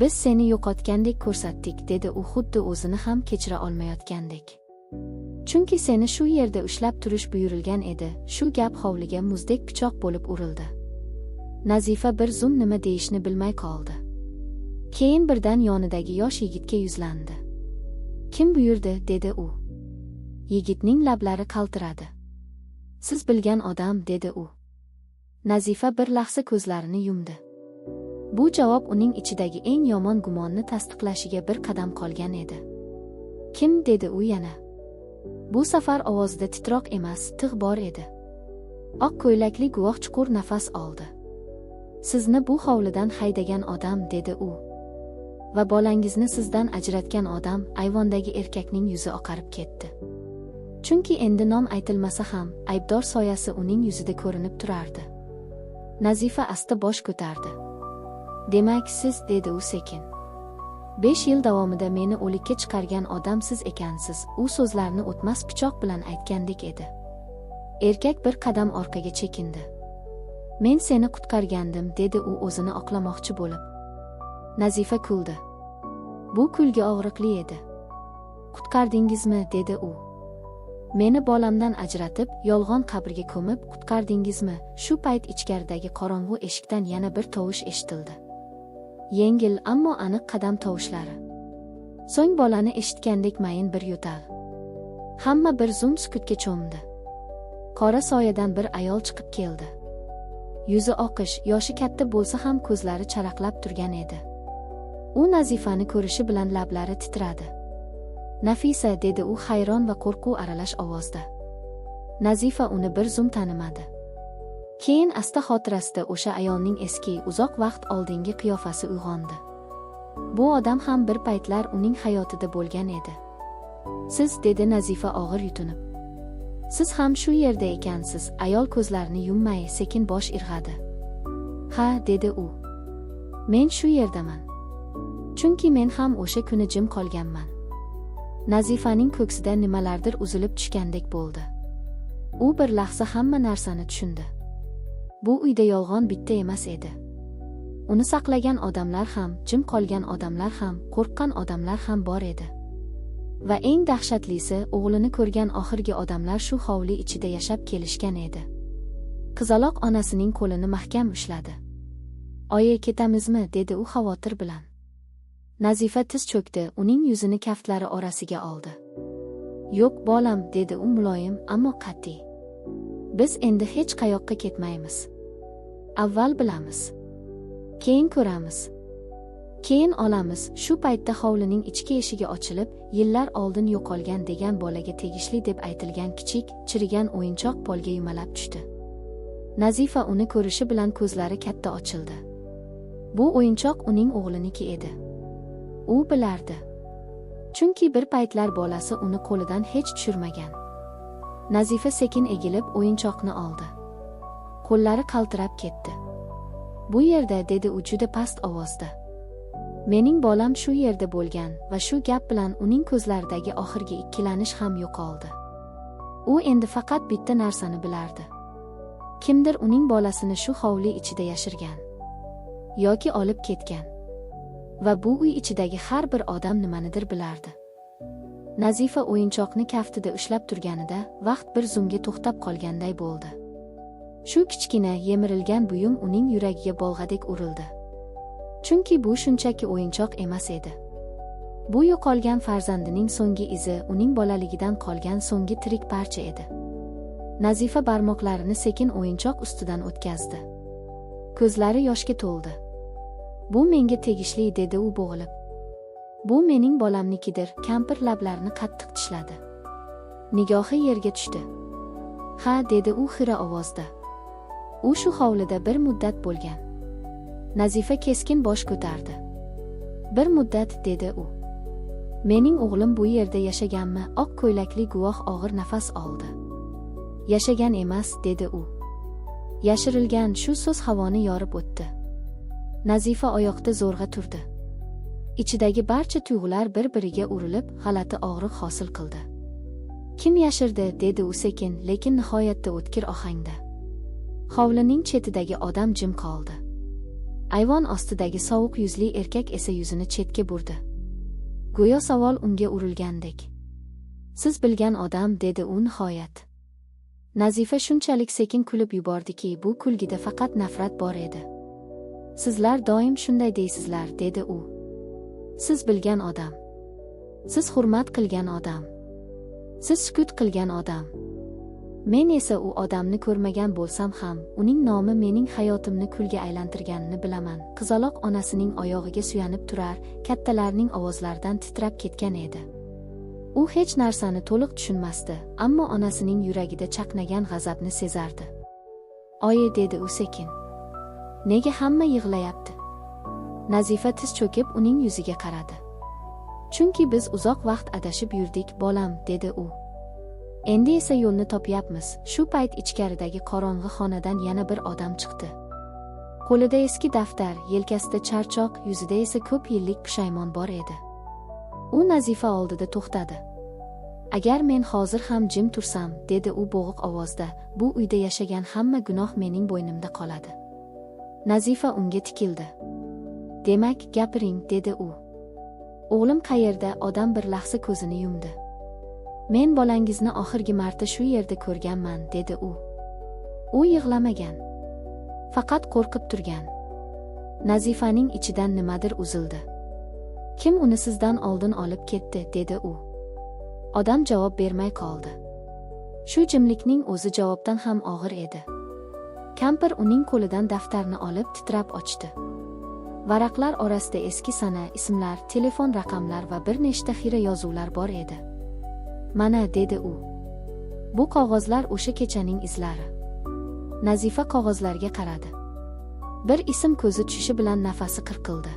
Biz seni yo'qotgandek ko'rsatdik, dedi u xuddi o'zini ham kechira olmayotgandek. Chunki seni shu yerda ushlab turish buyurilgan edi. Shu gap hovliga muzdek pichoq bo'lib urildi. Nazifa bir zum nima deyishni bilmay qoldi. Keyin birdan yonidagi yosh yigitga yuzlandi. Kim buyurdi, dedi u. Yigitning lablari qaltiradi. Siz bilgan odam, dedi u. Nazifa bir lahza ko'zlarini yumdi. Bu javob uning ichidagi eng yomon gumonni tasdiqlashiga bir qadam qolgan edi. Kim, dedi u yana. Bu safar ovozida titroq emas, tig' bor edi. Oq ko'ylakli guvoh chuqur nafas oldi. Sizni bu hovlidan haydagan odam, dedi u. Va bolangizni sizdan ajratgan odam. Ayvondagi erkakning yuzi oqarib ketdi. Chunki endi nom aytilmasa ham, aybdor soyasi uning yuzida ko'rinib turardi. Nazifa asta bosh ko'tardi. Demak, siz, dedi u sekin. 5 yil davomida meni o'likka chiqargan odam siz ekansiz. U so'zlarni o'tmas pichoq bilan aytgandek edi. Erkak bir qadam orqaga chekindi. Men seni qutqargandim, dedi u o'zini oqlamoqchi bo'lib. Nazifa kuldi. Bu kulgi og'riqli edi. Qutqardingizmi, dedi u. Meni bolamdan ajratib, yolg'on qabrga ko'mib, qutqardingizmi? Shu payt ichkaridagi qorong'u eshikdan yana bir tovush eshitildi. Yengil, ammo aniq qadam tovushlari. So'ng bolani eshitgandek mayin bir yo'tal. Hamma bir zum sukutga cho'mdi. Qora soyadan bir ayol chiqib keldi. Yuzi oqish, yoshi katta bo'lsa ham ko'zlari charaqlab turgan edi. U Nazifani ko'rishi bilan lablari titradi. Nafisa, dedi u hayron va qo'rquv aralash ovozda. Nazifa uni bir zum tanimadi. Keyin asta xotirasida o'sha ayolning eski, uzoq vaqt oldingi qiyofasi uyg'ondi. Bu odam ham bir paytlar uning hayotida bo'lgan edi. Siz, dedi Nazifa og'ir yutinib. Siz ham shu yerda ekansiz. Ayol ko'zlarini yummay sekin bosh irg'adi. Ha, dedi u. Men shu yerdaman. Chunki men ham o'sha kuni jim qolganman. Nazifaning ko'ksida nimalardir uzilib tushgandek bo'ldi. U bir lahza hamma narsani tushundi. Bu uyda yolg'on bitta emas edi. Uni saqlagan odamlar ham, jim qolgan odamlar ham, qo'rqqan odamlar ham bor edi. Va eng dahshatlisi, o'g'lini ko'rgan oxirgi odamlar shu hovli ichida yashab kelishgan edi. Qizaloq onasining qo'lini mahkam ushladi. Oyi, ketamizmi, dedi u xavotir bilan. Nazifa tiz cho'kdi, uning yuzini kaftlari orasiga oldi. Yo'q, bolam, dedi u muloyim, ammo qat'iy. Biz endi hech qayoqqa ketmaymiz. Avval bilamiz. Keyin ko'ramiz. Keyin olamiz. Shu paytda hovlining ichki eshigi ochilib, yillar oldin yo'qolgan degan bolaga tegishli deb aytilgan kichik, chirigan o'yinchoq polga yumalab tushdi. Nazifa uni ko'rishi bilan ko'zlari katta ochildi. Bu o'yinchoq uning o'g'liniki edi. U bilardi. Chunki bir paytlar bolasi uni qo'lidan hech tushirmagan. Nazifa sekin egilib o'yinchoqni oldi. Qo'llari qaltirab ketdi. Bu yerda, dedi u juda past ovozda. Mening bolam shu yerda bo'lgan va shu gap bilan uning ko'zlaridagi oxirgi ikkilanish ham yo'qoldi. U endi faqat bitta narsani bilardi. Kimdir uning bolasini shu hovli ichida yashirgan yoki olib ketgan. Va bu uy ichidagi har bir odam nimanidir bilardi. Nazifa o'yinchoqni kaftida ushlab turganida vaqt bir zumga to'xtab qolganday bo'ldi. Shu kichkina yemirilgan buyum uning yuragiga bolg'adek urildi. Chunki bu shunchaki o'yinchoq emas edi. Bu yo'qolgan farzandining so'nggi izi, uning bolaligidan qolgan so'nggi tirik parcha edi. Nazifa barmoqlarini sekin o'yinchoq ustidan o'tkazdi. Ko'zlari yoshga to'ldi. "Bu menga tegishli", dedi u bo'g'ilib. "Bu mening bolamnikidir." Kampir lablarini qattiq tishladi. Nigohi yerga tushdi. "Ha", dedi u xira ovozda. "U shu hovlida bir muddat bo'lgan." Nazifa keskin bosh ko'tardi. "Bir muddat", dedi u. "Mening o'g'lim bu yerda yashaganmi?" Oq ko'ylakli guvoh og'ir nafas oldi. "Yashagan emas", dedi u. "Yashirilgan." Shu so'z havoni yorib o'tdi. Nazifa oyoqda zo'rg'a turdi. Ichidagi barcha tuyg'ular bir-biriga urilib, g'alati og'riq hosil qildi. "Kim yashirdi?" dedi u sekin, lekin nihoyatda o'tkir ohangda. Hovlining chetidagi odam jim qoldi. Ayvon ostidagi sovuq yuzli erkak esa yuzini chetga burdi. Go'yo savol unga urilgandek. "Siz bilgan odam", dedi u nihoyat. Nazifa shunchalik sekin kulib yubordiki, bu kulgida faqat nafrat bor edi. "Sizlar doim shunday deysizlar", dedi u. "Siz bilgan odam. Siz hurmat qilgan odam. Siz sukut qilgan odam. Men esa u odamni ko'rmagan bo'lsam ham, uning nomi mening hayotimni kulga aylantirganini bilaman." Qizaloq onasining oyog'iga suyanib turar, kattalarning ovozlaridan titrab ketgan edi. U hech narsani to'liq tushunmasdi, ammo onasining yuragida chaqnagan g'azabni sezardi. "Oyi", dedi u sekin. "Nega hamma yig'layapti?" Nazifa tiz cho'kib uning yuziga qaradi. "Chunki biz uzoq vaqt adashib yurdik, bolam", dedi u. "Endi esa yo'lni topyapmiz." Shu payt ichkaridagi qorong'i xonadan yana bir odam chiqdi. Qo'lida eski daftar, yelkasida charchoq, yuzida esa ko'p yillik pushaymon bor edi. U Nazifa oldida to'xtadi. "Agar men hozir ham jim tursam", dedi u bo'g'iq ovozda, "bu uyda yashagan hamma gunoh mening bo'ynimda qoladi." Nazifa unga tikildi. "Demak, gapiring", dedi u. "O'g'lim qayerda?" Odam bir lahza ko'zini yumdi. "Men bolangizni oxirgi marta shu yerda ko'rganman", dedi u. "U yig'lamagan. Faqat qo'rqib turgan." Nazifaning ichidan nimadir uzildi. "Kim uni sizdan oldin olib ketdi?" dedi u. Odam javob bermay qoldi. Shu jimlikning o'zi javobdan ham og'ir edi. Kampir uning qo'lidan daftarni olib titrab ochdi. Varaqlar orasida eski sana, ismlar, telefon raqamlar va bir nechta xira yozuvlar bor edi. "Mana", dedi u. "Bu qog'ozlar o'sha kechaning izlari." Nazifa qog'ozlarga qaradi. Bir ism ko'zi tushishi bilan nafasi qirqildi.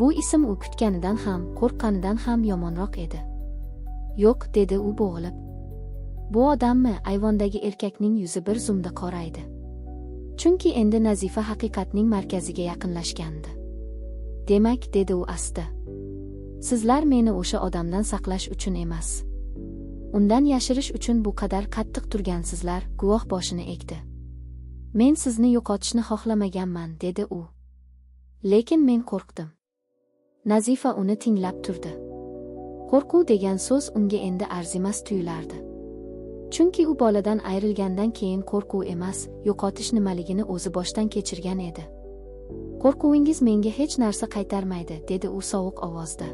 Bu ism u kutganidan ham, qo'rqqanidan ham yomonroq edi. "Yo'q", dedi u bo'g'ilib. "Bu odammi?" Ayvondagi erkakning yuzi bir zumda qoraydi. Chunki endi Nazifa haqiqatning markaziga yaqinlashgandi. "Demak", dedi u asta. "Sizlar meni o'sha odamdan saqlash uchun emas, undan yashirish uchun bu qadar qattiq turgansizlar." Guvoh boshini egdi. "Men sizni yo'qotishni xohlamaganman", dedi u. "Lekin men qo'rqdim." Nazifa uni tinglab turdi. Qo'rquv degan so'z unga endi arzimas tuyulardi. Chunki u boladan ayrilgandan keyin qo'rquv emas, yo'qotish nimaligini o'zi boshdan kechirgan edi. "Qo'rquvingiz menga hech narsa qaytarmaydi", dedi u sovuq ovozda.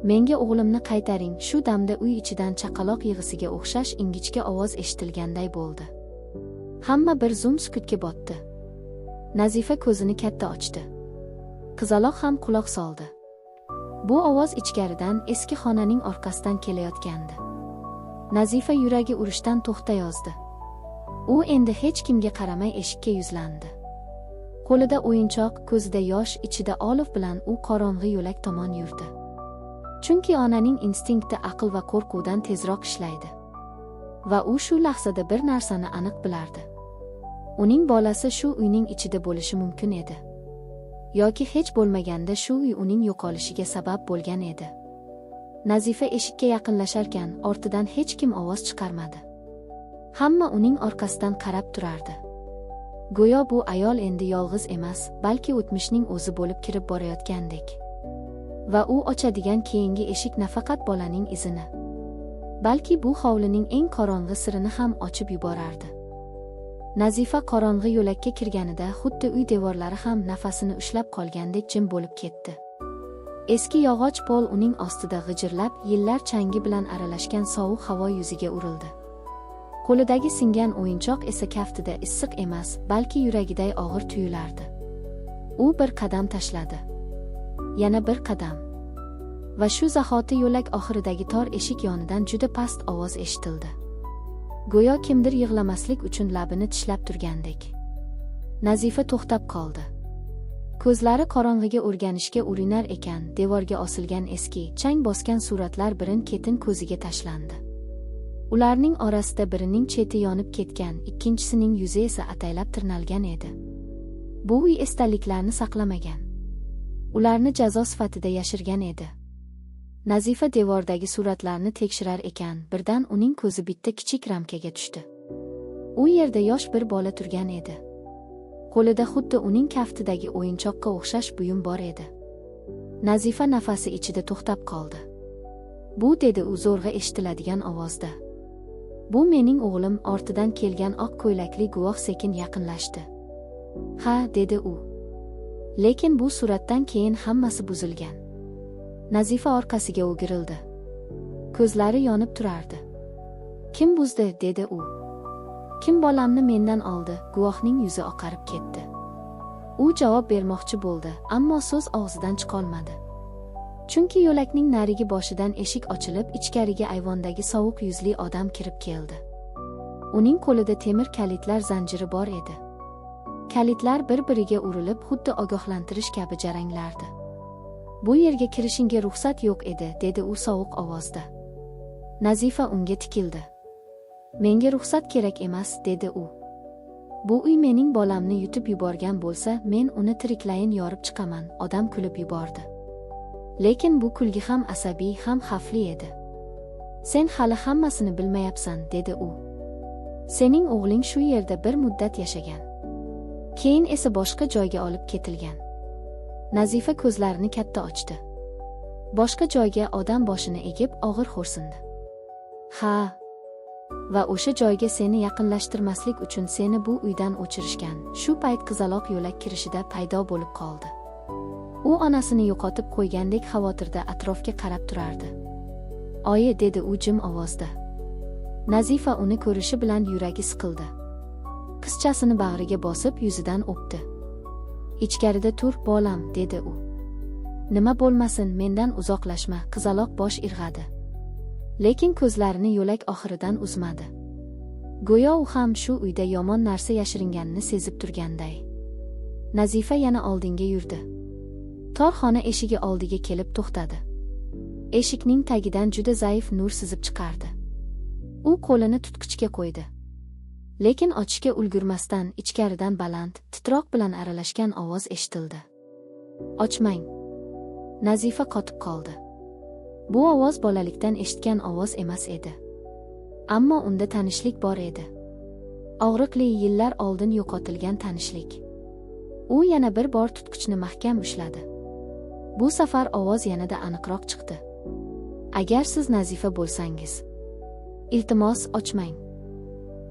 "Menga o'g'limni qaytaring." Shu damda uy ichidan chaqaloq yig'isiga o'xshash ingichka ovoz eshitilganday bo'ldi. Hamma bir zum sukutga botdi. Nazifa ko'zini katta ochdi. Qizaloq ham quloq soldi. Bu ovoz ichkaridan, eski xonaning orqasidan kelayotgandi. Nazifa yuragi urishdan to'xtayozdi. U endi hech kimga qaramay eshikka yuzlandi. Qo'lida o'yinchoq, ko'zida yosh, ichida olov bilan u qorong'i yo'lak tomon yurdi. Chunki onaning instinkti aql va qo'rquvdan tezroq ishlaydi. Va u shu lahzada bir narsani aniq bilardi. Uning bolasi shu uyning ichida bo'lishi mumkin edi. Yoki hech bo'lmaganda shu uy uning yo'qolishiga sabab bo'lgan edi. Nazifa eshikka yaqinlasharkan, ortidan hech kim ovoz chiqarmadi. Hamma uning orqasidan qarab turardi. Go'yo bu ayol endi yolg'iz emas, balki o'tmishning o'zi bo'lib kirib borayotgandek. Va u ochadigan keyingi eshik nafaqat bolaning izini, balki bu hovlining eng qorong'i sirini ham ochib yuborardi. Nazifa qorong'i yo'lakka kirganida xuddi uy devorlari ham nafasini ushlab qolgandek jim bo'lib ketdi. Eski yog'och pol uning ostida g'ijirlab, yillar changi bilan aralashgan sovuq havo yuziga urildi. Qo'lidagi singan o'yinchoq esa kaftida issiq emas, balki yuragiday og'ir tuyulardi. U bir qadam tashladi. Yana bir qadam. Va shu zahoti yo'lak oxiridagi tor eshik yonidan juda past ovoz eshitildi. Go'yo kimdir yig'lamaslik uchun labini tishlab turgandek. Nazifa to'xtab qoldi. Ko'zlari qorong'iga o'rganishga urinar ekan, devorga osilgan eski, chang bosgan suratlar birin-ketin ko'ziga tashlandi. Ularning orasida birining cheti yonib ketgan, ikkinchisining yuzi esa ataylab tirnalgan edi. Bu uy esdaliklarni saqlamagan. Ularni jazo sifatida yashirgan edi. Nazifa devordagi suratlarni tekshirar ekan, birdan uning ko'zi bitta kichik ramkaga tushdi. U yerda yosh bir bola turgan edi. Qo'lida xuddi uning kaftidagi o'yinchoqqa o'xshash buyum bor edi. Nazifa nafasi ichida to'xtab qoldi. "Bu," dedi u zo'rg'a eshitiladigan ovozda. "Bu mening o'g'lim." Ortidan kelgan oq ko'ylakli guvoh sekin yaqinlashdi. "Ha," dedi u. "Lekin bu suratdan keyin hammasi buzilgan." Nazifa orqasiga o'girildi. Ko'zlari yonib turardi. "Kim buzdi?" dedi u. "Kim bolamni mendan oldi?" Guvohning yuzi oqarib ketdi. U javob bermoqchi bo'ldi, ammo so'z og'zidan chiqolmadi. Chunki yo'lakning narigi boshidan eshik ochilib, ichkariga ayvondagi sovuq yuzli odam kirib keldi. Uning qo'lida temir kalitlar zanjiri bor edi. Kalitlar bir-biriga urilib, xuddi ogohlantirish kabi jaranglardi. "Bu yerga kirishingga ruxsat yo'q edi," dedi u sovuq ovozda. Nazifa unga tikildi. "Menga ruxsat kerak emas," dedi u. "Bu uy mening bolamni yutib yuborgan bo'lsa, men uni tiriklayin yorib chiqaman." Odam kulib yubordi. Lekin bu kulgi ham asabiy, ham xavfli edi. "Sen hali hammasini bilmayapsan," dedi u. "Sening o'g'ling shu yerda bir muddat yashagan. Keyin esa boshqa joyga olib ketilgan." Nazifa ko'zlarini katta ochdi. "Boshqa joyga?" Odam boshini egib, og'ir xo'rsindi. "Ha. Va o'sha joyga seni yaqinlashtirmaslik uchun seni bu uydan o'chirishgan." Shu payt qizaloq yo'lak kirishida paydo bo'lib qoldi. U onasini yo'qotib qo'ygandek xavotirda atrofga qarab turardi. "Oyi," dedi u jim ovozda. Nazifa uni ko'rishi bilan yuragi siqildi. Qizchasini bag'riga bosib, yuzidan o'pdi. "Ichkarida tur, bolam," dedi u. "Nima bo'lmasin, mendan uzoqlashma." Qizaloq bosh irg'adi. Lekin ko'zlarini yo'lak oxiridan uzmadi. Go'yo u ham shu uyda yomon narsa yashiringanini sezib turganday. Nazifa yana oldinga yurdi. Tor xona eshigi oldiga kelib to'xtadi. Eshikning tagidan juda zaif nur sizib chiqardi. U qo'lini tutqichga qo'ydi. Lekin ochishga ulgurmasdan ichkaridan baland, titroq bilan aralashgan ovoz eshitildi. "Ochmang." Nazifa qotib qoldi. Bu ovoz bolalikdan eshitgan ovoz emas edi. Ammo unda tanishlik bor edi. Og'riqli, yillar oldin yo'qotilgan tanishlik. U yana bir bor tutqichni mahkam ushladi. Bu safar ovoz yanada aniqroq chiqdi. "Agar siz Nazifa bo'lsangiz, iltimos, ochmang."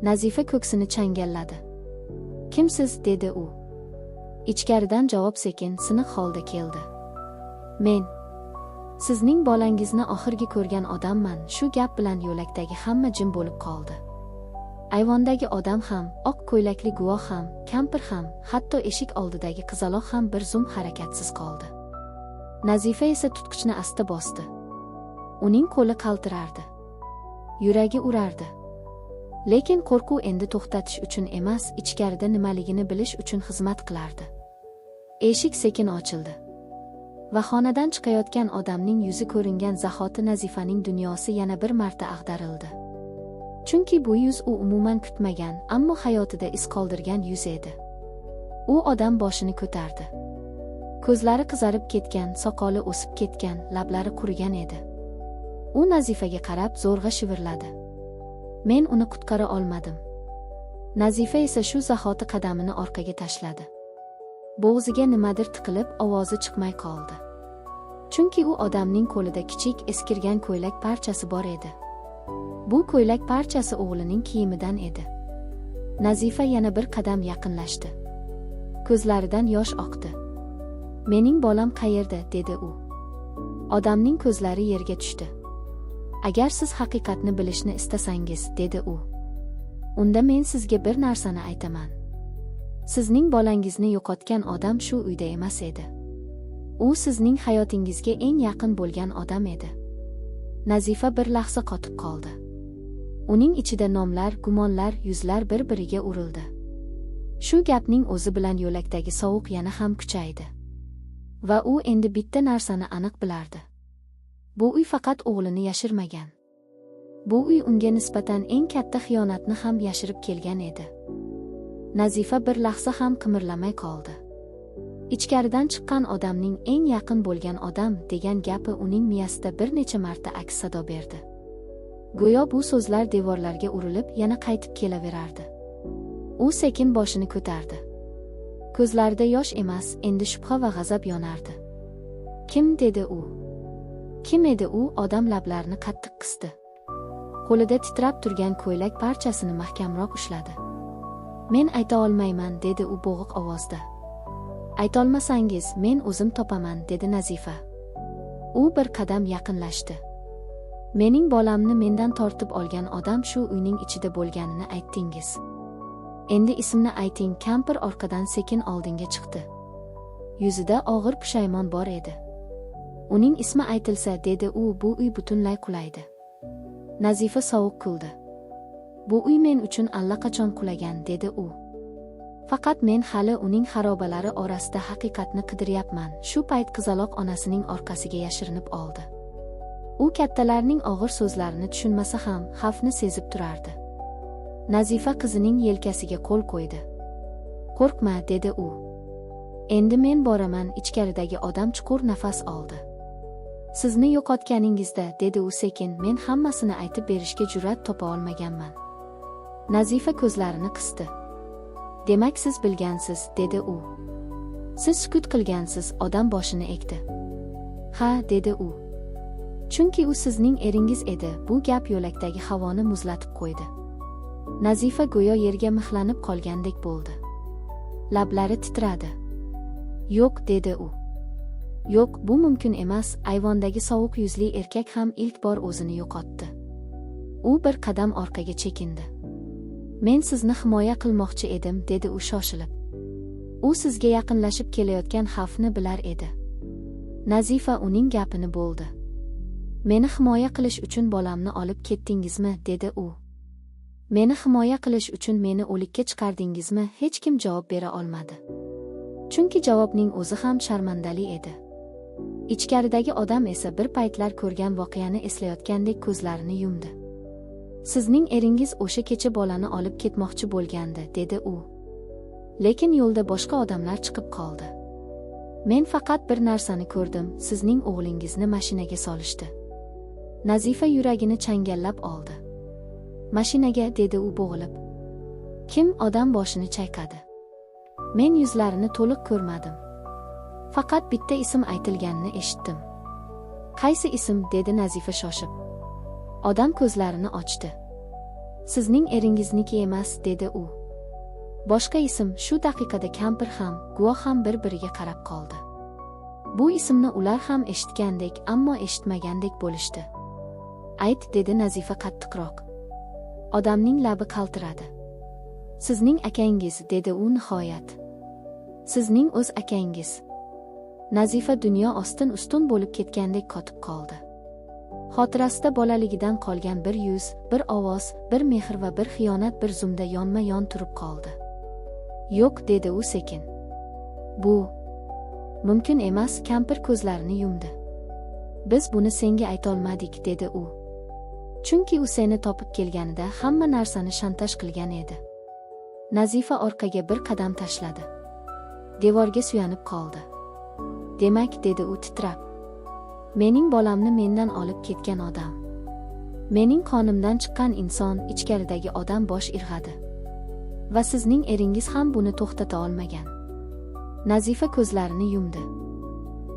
Nazifa ko'ksini changalladi. "Kimsiz?" dedi u. Ichkaridan javob sekin, siniq holda keldi. "Men. Sizning bolangizni oxirgi ko'rgan odamman." Shu gap bilan yo'lakdagi hamma jim bo'lib qoldi. Ayvondagi odam ham, oq ko'ylakli guvoh ham, kampir ham, hatto eshik oldidagi qizaloq ham bir zum harakatsiz qoldi. Nazifa esa tutqichni asta bosdi. Uning qo'li qaltirardi. Yuragi urardi. Lekin qo'rquv endi to'xtatish uchun emas, ichkarida nimaligini bilish uchun xizmat qilardi. Eshik sekin ochildi. Va xonadan chiqayotgan odamning yuzi ko'ringan zahoti Nazifaning dunyosi yana bir marta ag'darildi. Chunki bu yuz u umuman kutmagan, ammo hayotida iz qoldirgan yuz edi. U odam boshini ko'tardi. Ko'zlari qizarib ketgan, soqoli o'sib ketgan, lablari qurigan edi. U Nazifaga qarab zo'rg'a shivirladi. "Men uni qutqara olmadim." Nazifa esa shu zahoti qadamini orqaga tashladi. Bo'g'ziga nimadir tiqilib, ovozi chiqmay qoldi. Chunki u odamning qo'lida kichik, eskirgan ko'ylak parchasi bor edi. Bu ko'ylak parchasi o'g'lining kiyimidan edi. Nazifa yana bir qadam yaqinlashdi. Ko'zlaridan yosh oqdi. "Mening bolam qayerda?" dedi u. Odamning ko'zlari yerga tushdi. "Agar siz haqiqatni bilishni istasangiz," dedi u. Unda men sizga bir narsani aytaman. Sizning bolangizni yo'qotgan odam shu uyda emas edi. U sizning hayotingizga eng yaqin bo'lgan odam edi. Nazifa bir lahza qotib qoldi. Uning ichida nomlar, gumonlar, yuzlar bir-biriga urildi. Shu gapning o'zi bilan yo'lakdagi sovuq yana ham kuchaydi. Va u endi bitta narsani aniq bilardi. Bu uy faqat o'g'lini yashirmagan. Bu uy unga nisbatan eng katta xiyonatni ham yashirib kelgan edi. Nazifa bir lahza ham qimirlamay qoldi. Ichkaridan chiqqan odamning eng yaqin bo'lgan odam degan gapi uning miyasida bir necha marta aks sado berdi. Go'yo bu so'zlar devorlarga urilib, yana qaytib kelaverardi. U sekin boshini ko'tardi. Ko'zlarida yosh emas, endi shubha va g'azab yonardi. Kim, dedi u. Kim edi u? Odam lablarini qattiq qisdi. Qo'lida titrab turgan ko'ylak parchasini mahkamroq ushladi. Men ayta olmayman, dedi u bo'g'iq ovozda. Aytolmasangiz, men o'zim topaman, dedi Nazifa. U bir qadam yaqinlashdi. Mening bolamni mendan tortib olgan odam shu uyning ichida bo'lganini aytdingiz. Endi ismni ayting. Kampir orqadan sekin oldinga chiqdi. Yuzida og'ir pushaymon bor edi. Uning ismi aytilsa, dedi u, bu uy butunlay qulaydi. Nazifa sovuq kuldi. Bu uy men uchun allaqachon qulagan, dedi u. Faqat men hali uning xarobalari orasida haqiqatni qidiryapman. Shu payt qizaloq onasining orqasiga yashirinib oldi. U kattalarning og'ir so'zlarini tushunmasa ham, xavfni sezib turardi. Nazifa qizining yelkasiga qo'l qo'ydi. Qo'rqma, dedi u. Endi men boraman. Ichkaridagi odam chuqur nafas oldi. Sizni yo'qotganingizda, dedi u sekin, men hammasini aytib berishga jur'at topa olmaganman. Nazifa ko'zlarini qisdi. Demak, siz bilgansiz, dedi u. Siz sukut qilgansiz. Odam boshini egdi. Ha, dedi u. Chunki u sizning eringiz edi. Bu gap yo'lakdagi havoni muzlatib qo'ydi. Nazifa go'yo yerga mixlanib qolgandek bo'ldi. Lablari titradi. Yo'q, dedi u. Yo'q, bu mumkin emas. Ayvondagi sovuq yuzli erkak ham ilk bor o'zini yo'qotdi. U bir qadam orqaga chekindi. Men sizni himoya qilmoqchi edim, dedi u shoshilib. U sizga yaqinlashib kelayotgan xavfni bilar edi. Nazifa uning gapini bo'ldi. Meni himoya qilish uchun bolamni olib ketdingizmi, dedi u. Meni himoya qilish uchun meni o'likka chiqardingizmi? Hech kim javob bera olmadi. Chunki javobning o'zi ham sharmandali edi. Ichkaridagi odam esa bir paytlar ko'rgan voqeani eslayotgandek ko'zlarini yumdi. Sizning eringiz o'sha kecha bolani olib ketmoqchi bo'lgandi, dedi u. Lekin yo'lda boshqa odamlar chiqib qoldi. Men faqat bir narsani ko'rdim, sizning o'g'lingizni mashinaga solishdi. Nazifa yuragini changallab oldi. Mashinaga, dedi u bo'g'ilib. Kim? Odam boshini chayqadi. Men yuzlarini to'liq ko'rmadim. Faqat bitta ism aytilganini eshitdim. Qaysi ism, dedi Nazifa shoshib. Odam ko'zlarini ochdi. Sizning eringizniki emas, dedi u. Boshqa ism. Shu daqiqada kampir ham, guvoh ham bir-biriga qarab qoldi. Bu ismni ular ham eshitgandek, ammo eshitmagandek bo'lishdi. Ayt, dedi Nazifa qattiqroq. Odamning labi qaltiradi. Sizning akangiz, dedi u nihoyat. Sizning o'z akangiz. Nazifa dunyo ostin-ustun bo'lib ketgandek qotib qoldi. Xotirasida bolaligidan qolgan bir yuz, bir ovoz, bir mehr va bir xiyonat bir zumda yonma-yon turib qoldi. Yo'q, dedi u sekin. Bu mumkin emas. Kampir ko'zlarini yumdi. Biz buni senga aytolmadik, dedi u. Chunki u seni topib kelganida hamma narsani shantaj qilgan edi. Nazifa orqaga bir qadam tashladi. Devorga suyanib qoldi. Demak, dedi u titrab. Mening bolamni mendan olib ketgan odam. Mening qonimdan chiqqan inson. Ichkaridagi odam bosh irg'adi. Va sizning eringiz ham buni to'xtata olmagan. Nazifa ko'zlarini yumdi.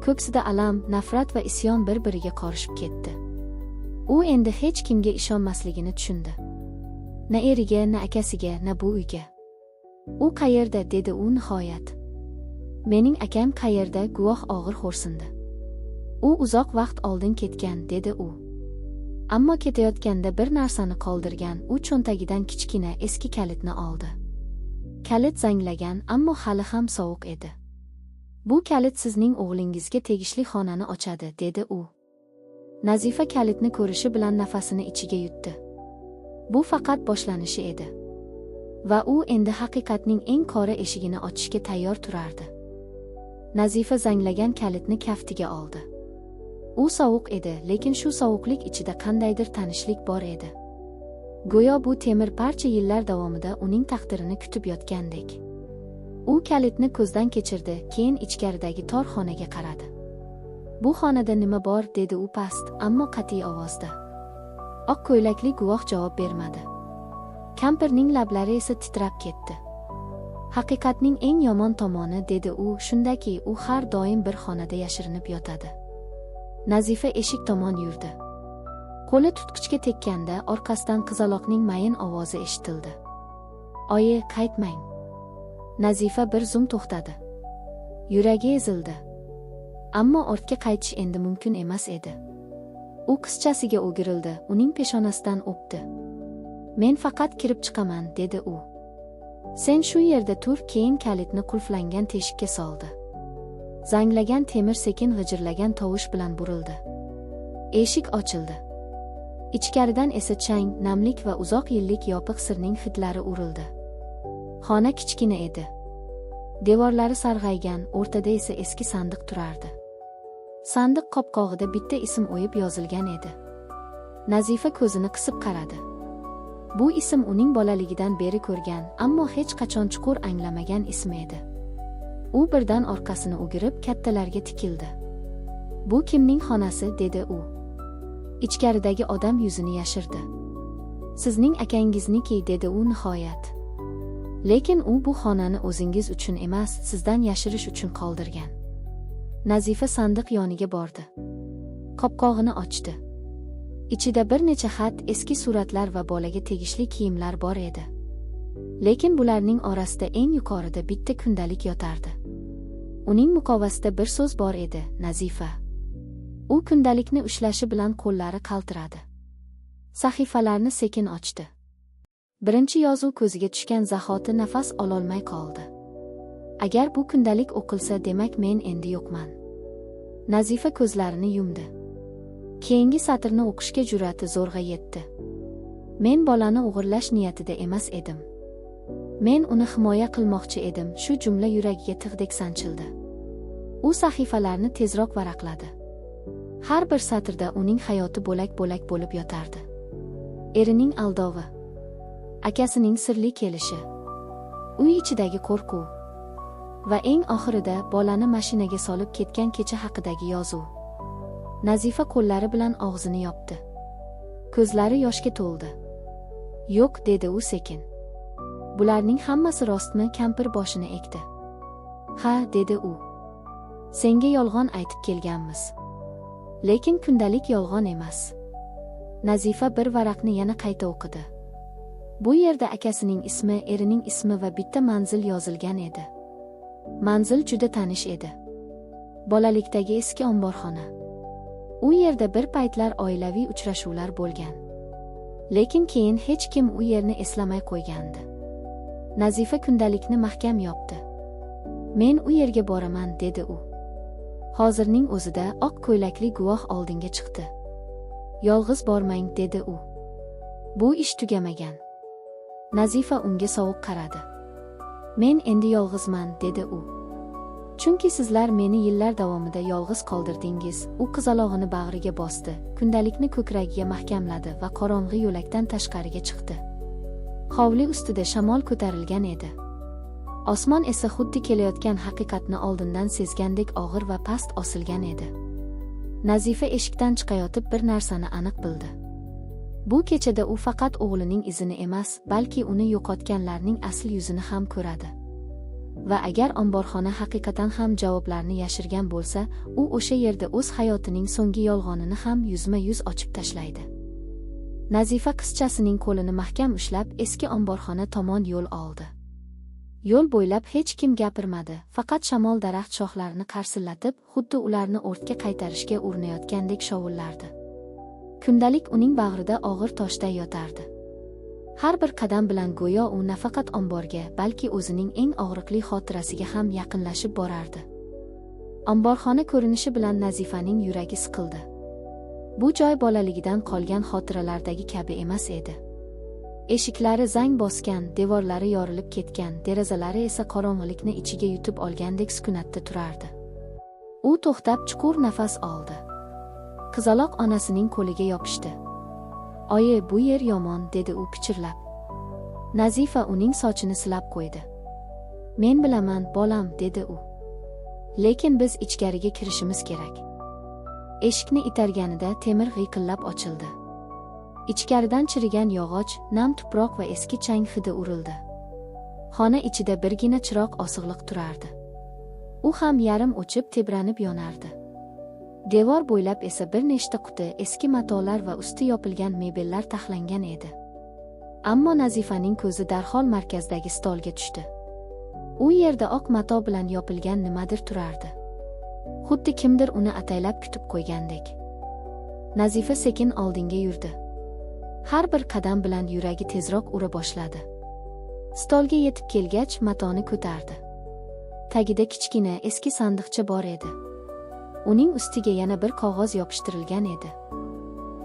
Ko'ksida alam, nafrat va isyon bir-biriga qorishib ketdi. U endi hech kimga ishonmasligini tushundi. Na eriga, na akasiga, na bu uyga. U qayerda, dedi u nihoyat. Mening akam qayerda? Guvoh og'ir xo'rsindi. U uzoq vaqt oldin ketgan, dedi u. Ammo ketayotganda bir narsani qoldirgan, u cho'ntagidan kichkina eski kalitni oldi. Kalit zanglagan, ammo hali ham sovuq edi. Bu kalit sizning o'g'lingizga tegishli xonani ochadi, dedi u. Nazifa kalitni ko'rishi bilan nafasini ichiga yutdi. Bu faqat boshlanishi edi. Va u endi haqiqatning eng qora eshigini ochishga tayyor turardi. Nazifa zanglagan kalitni kaftiga oldi. U sovuq edi, lekin shu sovuqlik ichida qandaydir tanishlik bor edi. Go'yo bu temir parcha yillar davomida uning taqdirini kutib yotgandek. U kalitni ko'zdan kechirdi, keyin ichkaridagi tor xonaga qaradi. Bu xonada nima bor, dedi u past, ammo qat'iy ovozda. Oq ko'ylakli guvoh javob bermadi. Kampirning lablari esa titrab ketdi. Haqiqatning eng yomon tomoni, dedi u, shundaki, u har doim bir xonada yashirinib yotadi. Nazifa eshik tomon yurdi. Qo'li tutqichga tekkanda orqasidan qizaloqning mayin ovozi eshitildi. Oyi, qaytmang. Nazifa bir zum to'xtadi. Yuragi ezildi. Ammo ortga qaytish endi mumkin emas edi. U qizchasiga o'girildi, uning peshonasidan o'pdi. Men faqat kirib chiqaman, dedi u. Sen shu yerda tur, keyin kalitni qulflangan teshikka soldi. Zanglagan temir sekin g'ijirlagan tovush bilan burildi. Eshik ochildi. Ichkaridan esa chang, namlik va uzoq yillik yopiq sirning hidlari urildi. Xona kichkina edi. Devorlari sarg'aygan, o'rtada esa eski sandiq turardi. Sandiq qopqog'ida bitta ism o'yib yozilgan edi. Nazifa ko'zini qisib qaradi. Bu ism uning bolaligidan beri ko'rgan, ammo hech qachon chuqur anglamagan ismi edi. U birdan orqasini o'girib, kattalarga tikildi. Bu kimning xonasi, dedi u. Ichkaridagi odam yuzini yashirdi. Sizning akangizniki, dedi u nihoyat. Lekin u bu xonani o'zingiz uchun emas, sizdan yashirish uchun qoldirgan. Nazifa sandiq yoniga bordi. Qopqog'ini ochdi. Ichida bir necha xat, eski suratlar va bolaga tegishli kiyimlar bor edi. Lekin bularning orasida eng yuqorida bitta kundalik yotardi. Uning muqovasida bir so'z bor edi, Nazifa. U kundalikni ushlashi bilan qo'llari qaltiradi. Sahifalarni sekin ochdi. Birinchi yozuv ko'ziga tushgan zahoti nafas ololmay qoldi. Agar bu kundalik o'qilsa, demak men endi yo'qman. Nazifa ko'zlarini yumdi. Keyingi satrni o'qishga jur'ati zo'rg'a yetdi. Men bolani o'g'irlash niyatida emas edim. Men uni himoya qilmoqchi edim, shu jumla yuragiga tig'dek sanchildi. U sahifalarni tezroq varaqladi. Har bir satrda uning hayoti bo'lak-bo'lak bo'lib yotardi. Erining aldovi, akasining sirli kelishi, uy ichidagi qo'rquv va eng oxirida bolani mashinaga solib ketgan kecha haqidagi yozuv. Nazifa qo'llari bilan og'zini yopdi. Ko'zlari yoshga to'ldi. Yo'q, dedi u sekin. Bularning hammasi rostmi? Kampir boshini egdi. Ha, dedi u. Senga yolg'on aytib kelganmiz. Lekin kundalik yolg'on emas. Nazifa bir varaqni yana qayta o'qidi. Bu yerda akasining ismi, erining ismi va bitta manzil yozilgan edi. Manzil juda tanish edi. Bolalikdagi eski omborxona. U yerda bir paytlar oilaviy uchrashuvlar bo'lgan. Lekin keyin hech kim u yerni eslamay qo'ygandi. Nazifa kundalikni mahkam yopdi. Men u yerga boraman, dedi u. Hozirning o'zida oq ko'ylakli guvoh oldinga chiqdi. Yolg'iz bormang, dedi u. Bu ish tugamagan. Nazifa unga sovuq qaradi. Men endi yolg'izman, dedi u. Chunki sizlar meni yillar davomida yolg'iz qoldirdingiz. U qizalog'ini bag'riga bosdi, kundalikni ko'kragiga mahkamladi va qorong'i yo'lakdan tashqariga chiqdi. Hovli ustida shamol ko'tarilgan edi. Osmon esa xuddi kelayotgan haqiqatni oldindan sezgandek og'ir va past osilgan edi. Nazifa eshikdan chiqayotib bir narsani aniq bildi. Bu kechada u faqat o'g'lining izini emas, balki uni yo'qotganlarning asl yuzini ham ko'radi. Va agar omborxona haqiqatan ham javoblarni yashirgan bo'lsa, u o'sha yerda o'z hayotining so'nggi yolg'onini ham yuzma-yuz ochib tashlaydi. Nazifa qizchasining qo'lini mahkam ushlab eski omborxona tomon yo'l oldi. Yo'l bo'ylab hech kim gapirmadi, faqat shamol daraxt shoxlarini qarsillatib, xuddi ularni ortga qaytarishga urinayotgandek shovullardi. Kundalik uning bag'rida og'ir toshday yotardi. Har bir qadam bilan go'yo u nafaqat omborga, balki o'zining eng og'riqli xotirasiga ham yaqinlashib borardi. Omborxona ko'rinishi bilan Nazifaning yuragi siqildi. Bu joy bolaligidan qolgan xotiralardagi kabi emas edi. Eshiklari zang bosgan, devorlari yorilib ketgan, derazalari esa qorong'ilikni ichiga yutib olgandek sukunatda turardi. U to'xtab chuqur nafas oldi. Qizaloq onasining qo'liga yopishdi. "Oyi, bu yer yomon", dedi u pichirlab. Nazifa uning sochini silab qo'ydi. "Men bilaman, bolam", dedi u. "Lekin biz ichkariga kirishimiz kerak." Eshikni itarganida temir g'iyqillab ochildi. Ichkaridan chirigan yog'och, nam tuproq va eski chang hidi urildi. Xona ichida birgina chiroq osig'liq turardi. U ham yarim o'chib, tebranib yonardi. Devor bo'ylab esa bir nechta quti, eski matolar va usti yopilgan mebellar taxlangan edi. Ammo Nazifaning ko'zi darhol markazdagi stolga tushdi. U yerda oq mato bilan yopilgan nimadir turardi. Xuddi kimdir uni ataylab kutib qo'ygandek. Nazifa sekin oldinga yurdi. Har bir qadam bilan yuragi tezroq ura boshladi. Stolga yetib kelgach, matoni ko'tardi. Tagida kichkina eski sandiqcha bor edi. Uning ustiga yana bir qog'oz yopishtirilgan edi.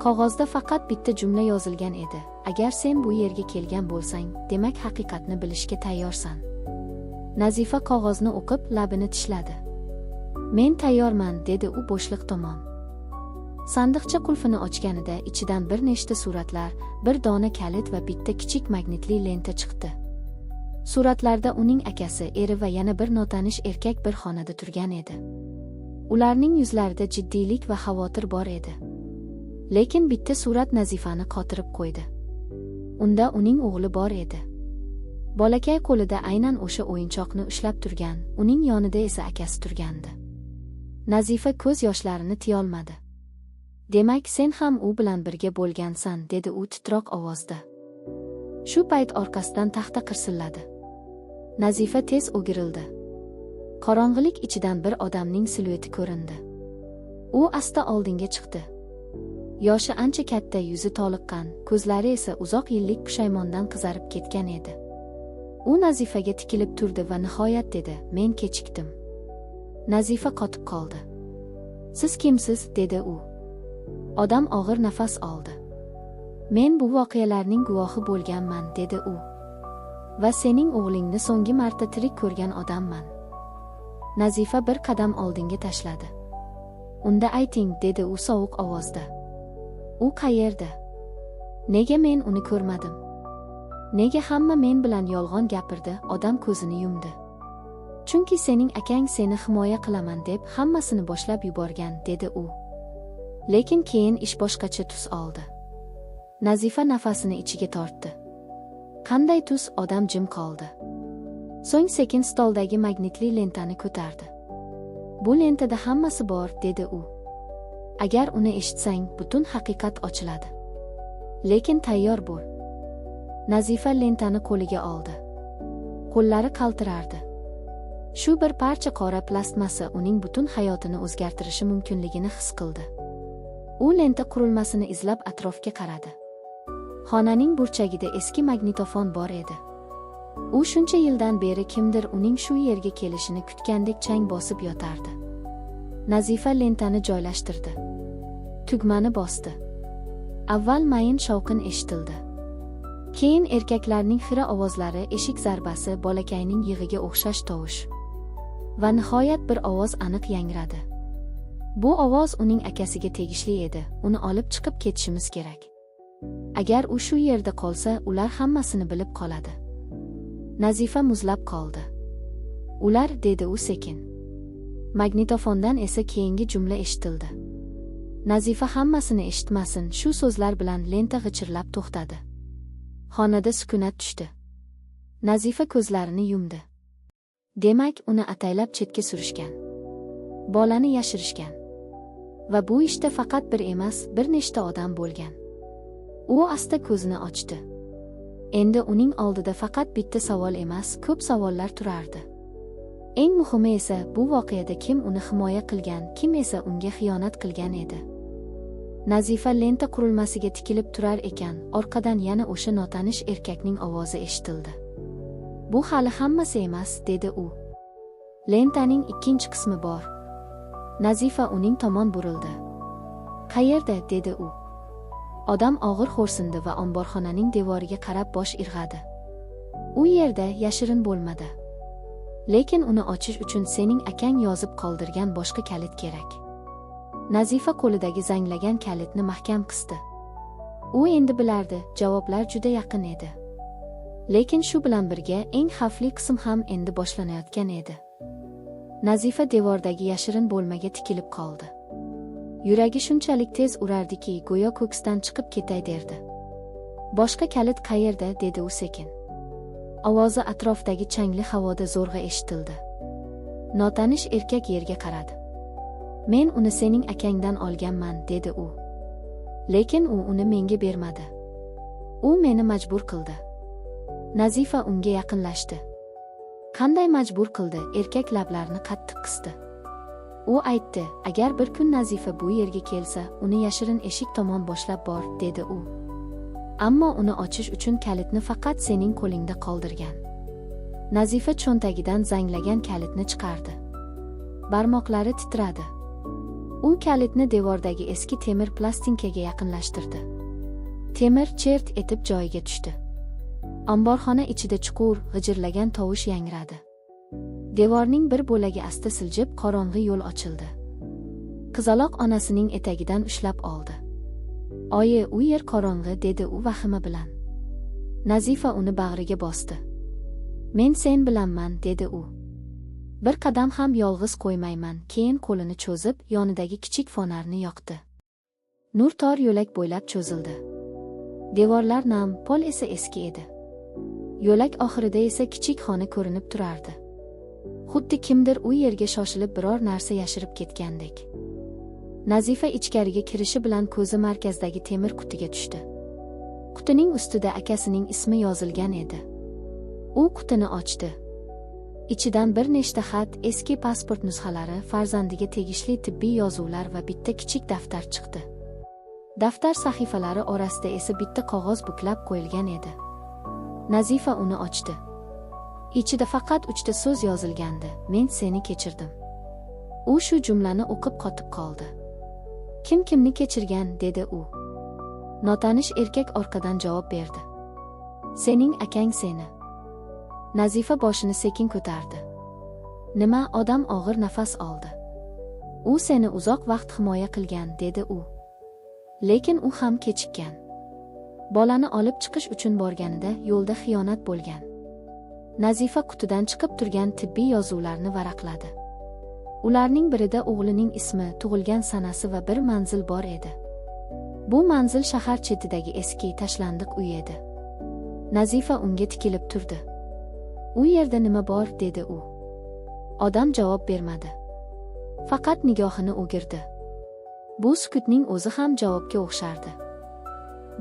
Qog'ozda faqat bitta jumla yozilgan edi: "Agar sen bu yerga kelgan bo'lsang, demak haqiqatni bilishga tayyorsan." Nazifa qog'ozni o'qib, labini tishladi. "Men tayyorman", dedi u bo'shliq tomon. Sandiqcha qulfini ochganida ichidan bir nechta suratlar, bir dona kalit va bitta kichik magnitli lenta chiqdi. Suratlarda uning akasi, eri va yana bir notanish erkak bir xonada turgan edi. Ularning yuzlarida jiddiylik va xavotir bor edi. Lekin bitta surat Nazifani qotirib qo'ydi. Unda uning o'g'li bor edi. Bolakay qo'lida aynan o'sha o'yinchoqni ushlab turgan, uning yonida esa akasi turgandi. Nazifa ko'z yoshlarini tiyolmadi. "Demak, sen ham u bilan birga bo'lgansan", dedi u titroq ovozda. Shu payt orqasidan taxta qirsilladi. Nazifa tez o'girildi. Qorong'ilik ichidan bir odamning silueti ko'rindi. U asta oldinga chiqdi. Yoshi ancha katta, yuzi toliqqan, ko'zlari esa uzoq yillik pushaymondan qizarib ketgan edi. U Nazifaga tikilib turdi va nihoyat dedi: "Men kechikdim." Nazifa qotib qoldi. "Siz kimsiz?" dedi u. Odam og'ir nafas oldi. "Men bu voqealarning guvohi bo'lganman", dedi u. "Va sening o'g'lingni so'nggi marta tirik ko'rgan odamman." Nazifa bir qadam oldinga tashladi. "Unda ayting", dedi u sovuq ovozda. "U qayerda? Nega men uni ko'rmadim? Nega hamma men bilan yolg'on gapirdi?" Odam ko'zini yumdi. "Chunki sening akang seni himoya qilaman deb hammasini boshlab yuborgan", dedi u. "Lekin keyin ish boshqacha tus oldi." Nazifa nafasini ichiga tortdi. "Qanday tus?" Odam jim qoldi. So'ng sekin stoldagi magnitli lentani ko'tardi. "Bu lentada hammasi bor", dedi u. "Agar uni eshitsang, butun haqiqat ochiladi. Lekin tayyor bo'l." Nazifa lentani qo'liga oldi. Qo'llari qaltirardi. Shu bir parcha qora plastmassa uning butun hayotini o'zgartirishi mumkinligini his qildi. U lenta qurilmasini izlab atrofga qaradi. Xonaning burchagida eski magnitofon bor edi. U shuncha yildan beri kimdir uning shu yerga kelishini kutgandek chang bosib yotardi. Nazifa lentani joylashtirdi. Tugmani bosdi. Avval mayin shovqin eshitildi. Keyin erkaklarning xira ovozlari, eshik zarbasi, bolakayning yig'iga o'xshash tovush. Va nihoyat bir ovoz aniq yangradi. Bu ovoz uning akasiga tegishli edi. "Uni olib chiqib ketishimiz kerak. Agar u shu yerda qolsa, ular hammasini bilib qoladi." Nazifa muzlab qoldi. "Ular", dedi u sekin. Magnitofondan esa keyingi jumla eshitildi. Nazifa hammasini eshitmasin, shu so'zlar bilan lenta g'ichirlab to'xtadi. Xonada sukunat tushdi. Nazifa ko'zlarini yumdi. Demak, uni ataylab chetga surishgan. Bolani yashirishgan. Va bu ishda faqat bir emas, bir nechta odam bo'lgan. U asta ko'zini ochdi. Endi uning oldida faqat bitta savol emas, ko'p savollar turardi. Eng muhimi esa bu voqeada kim uni himoya qilgan, kim esa unga xiyonat qilgan edi. Nazifa lenta qurilmasiga tikilib turar ekan, orqadan yana o'sha notanish erkakning ovozi eshitildi. "Bu hali hammasi emas", dedi u. "Lentaning ikkinchi qismi bor." Nazifa uning tomon burildi. "Qayerda?" dedi u. Odam og'ir xo'rsindi va omborxonaning devoriga qarab bosh irg'adi. "U yerda, yashirin bo'lmada. Lekin uni ochish uchun sening akang yozib qoldirgan boshqa kalit kerak." Nazifa qo'lidagi zanglagan kalitni mahkam qisdi. U endi bilardi, javoblar juda yaqin edi. Lekin shu bilan birga eng xavfli qism ham endi boshlanayotgan edi. Nazifa devordagi yashirin bo'lmaga tikilib qoldi. Yuragi shunchalik tez urardiki, go'yo ko'ksdan chiqib ketay derdi. "Boshqa kalit qayerda?" dedi u sekin. Ovozi atrofdagi changli havoda zo'rg'a eshitildi. Notanish erkak yerga qaradi. "Men uni sening akangdan olganman", dedi u. "Lekin u uni menga bermadi. U meni majbur qildi." Nazifa unga yaqinlashdi. "Qanday majbur qildi?" Erkak lablarini qattiq qisdi. "U aytdi, agar bir kun Nazifa bu yerga kelsa, uni yashirin eshik tomon boshlab bor", dedi u. "Ammo uni ochish uchun kalitni faqat sening qo'lingda qoldirgan." Nazifa cho'ntagidan zanglagan kalitni chiqardi. Barmoqlari titradi. U kalitni devordagi eski temir plastinkaga yaqinlashtirdi. Temir chert etib joyiga tushdi. Omborxona ichida chuqur, g'ijirlagan tovush yangradi. Devorning bir bo'lagi asta siljib, qorong'i yo'l ochildi. Qizaloq onasining etagidan ushlab oldi. "Oyi, u yer qorong'i", dedi u vahima bilan. Nazifa uni bag'riga bosdi. "Men sen bilanman", dedi u. "Bir qadam ham yolg'iz qo'ymayman." Keyin qo'lini cho'zib, yonidagi kichik fonarni yoqdi. Nur tor yo'lak bo'ylab cho'zildi. Devorlar nam, pol esa eski edi. Yo'lak oxirida esa kichik xona ko'rinib turardi. Xuddi kimdir u yerga shoshilib biror narsa yashirib ketgandek. Nazifa ichkariga kirishi bilan ko'zi markazdagi temir qutiga tushdi. Qutining ustida akasining ismi yozilgan edi. U qutini ochdi. Ichidan bir nechta xat, eski pasport nusxalari, farzandiga tegishli tibbiy yozuvlar va bitta kichik daftar chiqdi. Daftar sahifalari orasida esa bitta qog'oz buklab qo'yilgan edi. Nazifa uni ochdi. Ichida faqat uchta so'z yozilgandi: "Men seni kechirdim." U shu jumlani o'qib qotib qoldi. "Kim kimni kechirgan?" dedi u. Notanish erkak orqadan javob berdi. "Sening akang seni." Nazifa boshini sekin ko'tardi. "Nima?" Odam og'ir nafas oldi. "U seni uzoq vaqt himoya qilgan", dedi u. "Lekin u ham kechikkan. Bolani olib chiqish uchun borganida yo'lda xiyonat bo'lgan." Nazifa qutidan chiqib turgan tibbiy yozuvlarni varaqladi. Ularning birida o'g'lining ismi, tug'ilgan sanasi va bir manzil bor edi. Bu manzil shahar chetidagi eski, tashlandiq uy edi. Nazifa unga tikilib turdi. "U yerda nima bor?" dedi u. Odam javob bermadi. Faqat nigohini o'girdi. Bu sukutning o'zi ham javobga o'xshardi.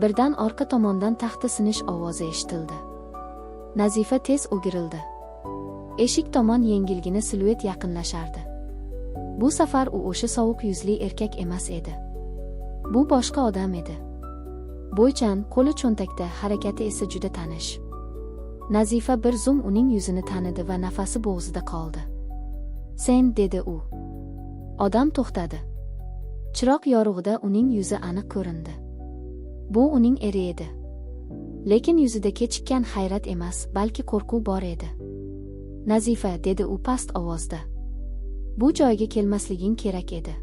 Birdan orqa tomondan taxta sinish ovozi eshitildi. Nazifa tez o'girildi. Eshik tomon yengilgina siluet yaqinlashardi. Bu safar u o'sha sovuq yuzli erkak emas edi. Bu boshqa odam edi. Bo'ychan, qo'li cho'ntakda, harakati esa juda tanish. Nazifa bir zum uning yuzini tanidi va nafasi bo'g'zida qoldi. "Sen", dedi u. Odam to'xtadi. Chiroq yorug'ida uning yuzi aniq ko'rindi. Bu uning eri edi. Lekin yuzida kechikkan hayrat emas, balki qo'rquv bor edi. "Nazifa", dedi u past ovozda. "Bu joyga kelmasliging kerak edi."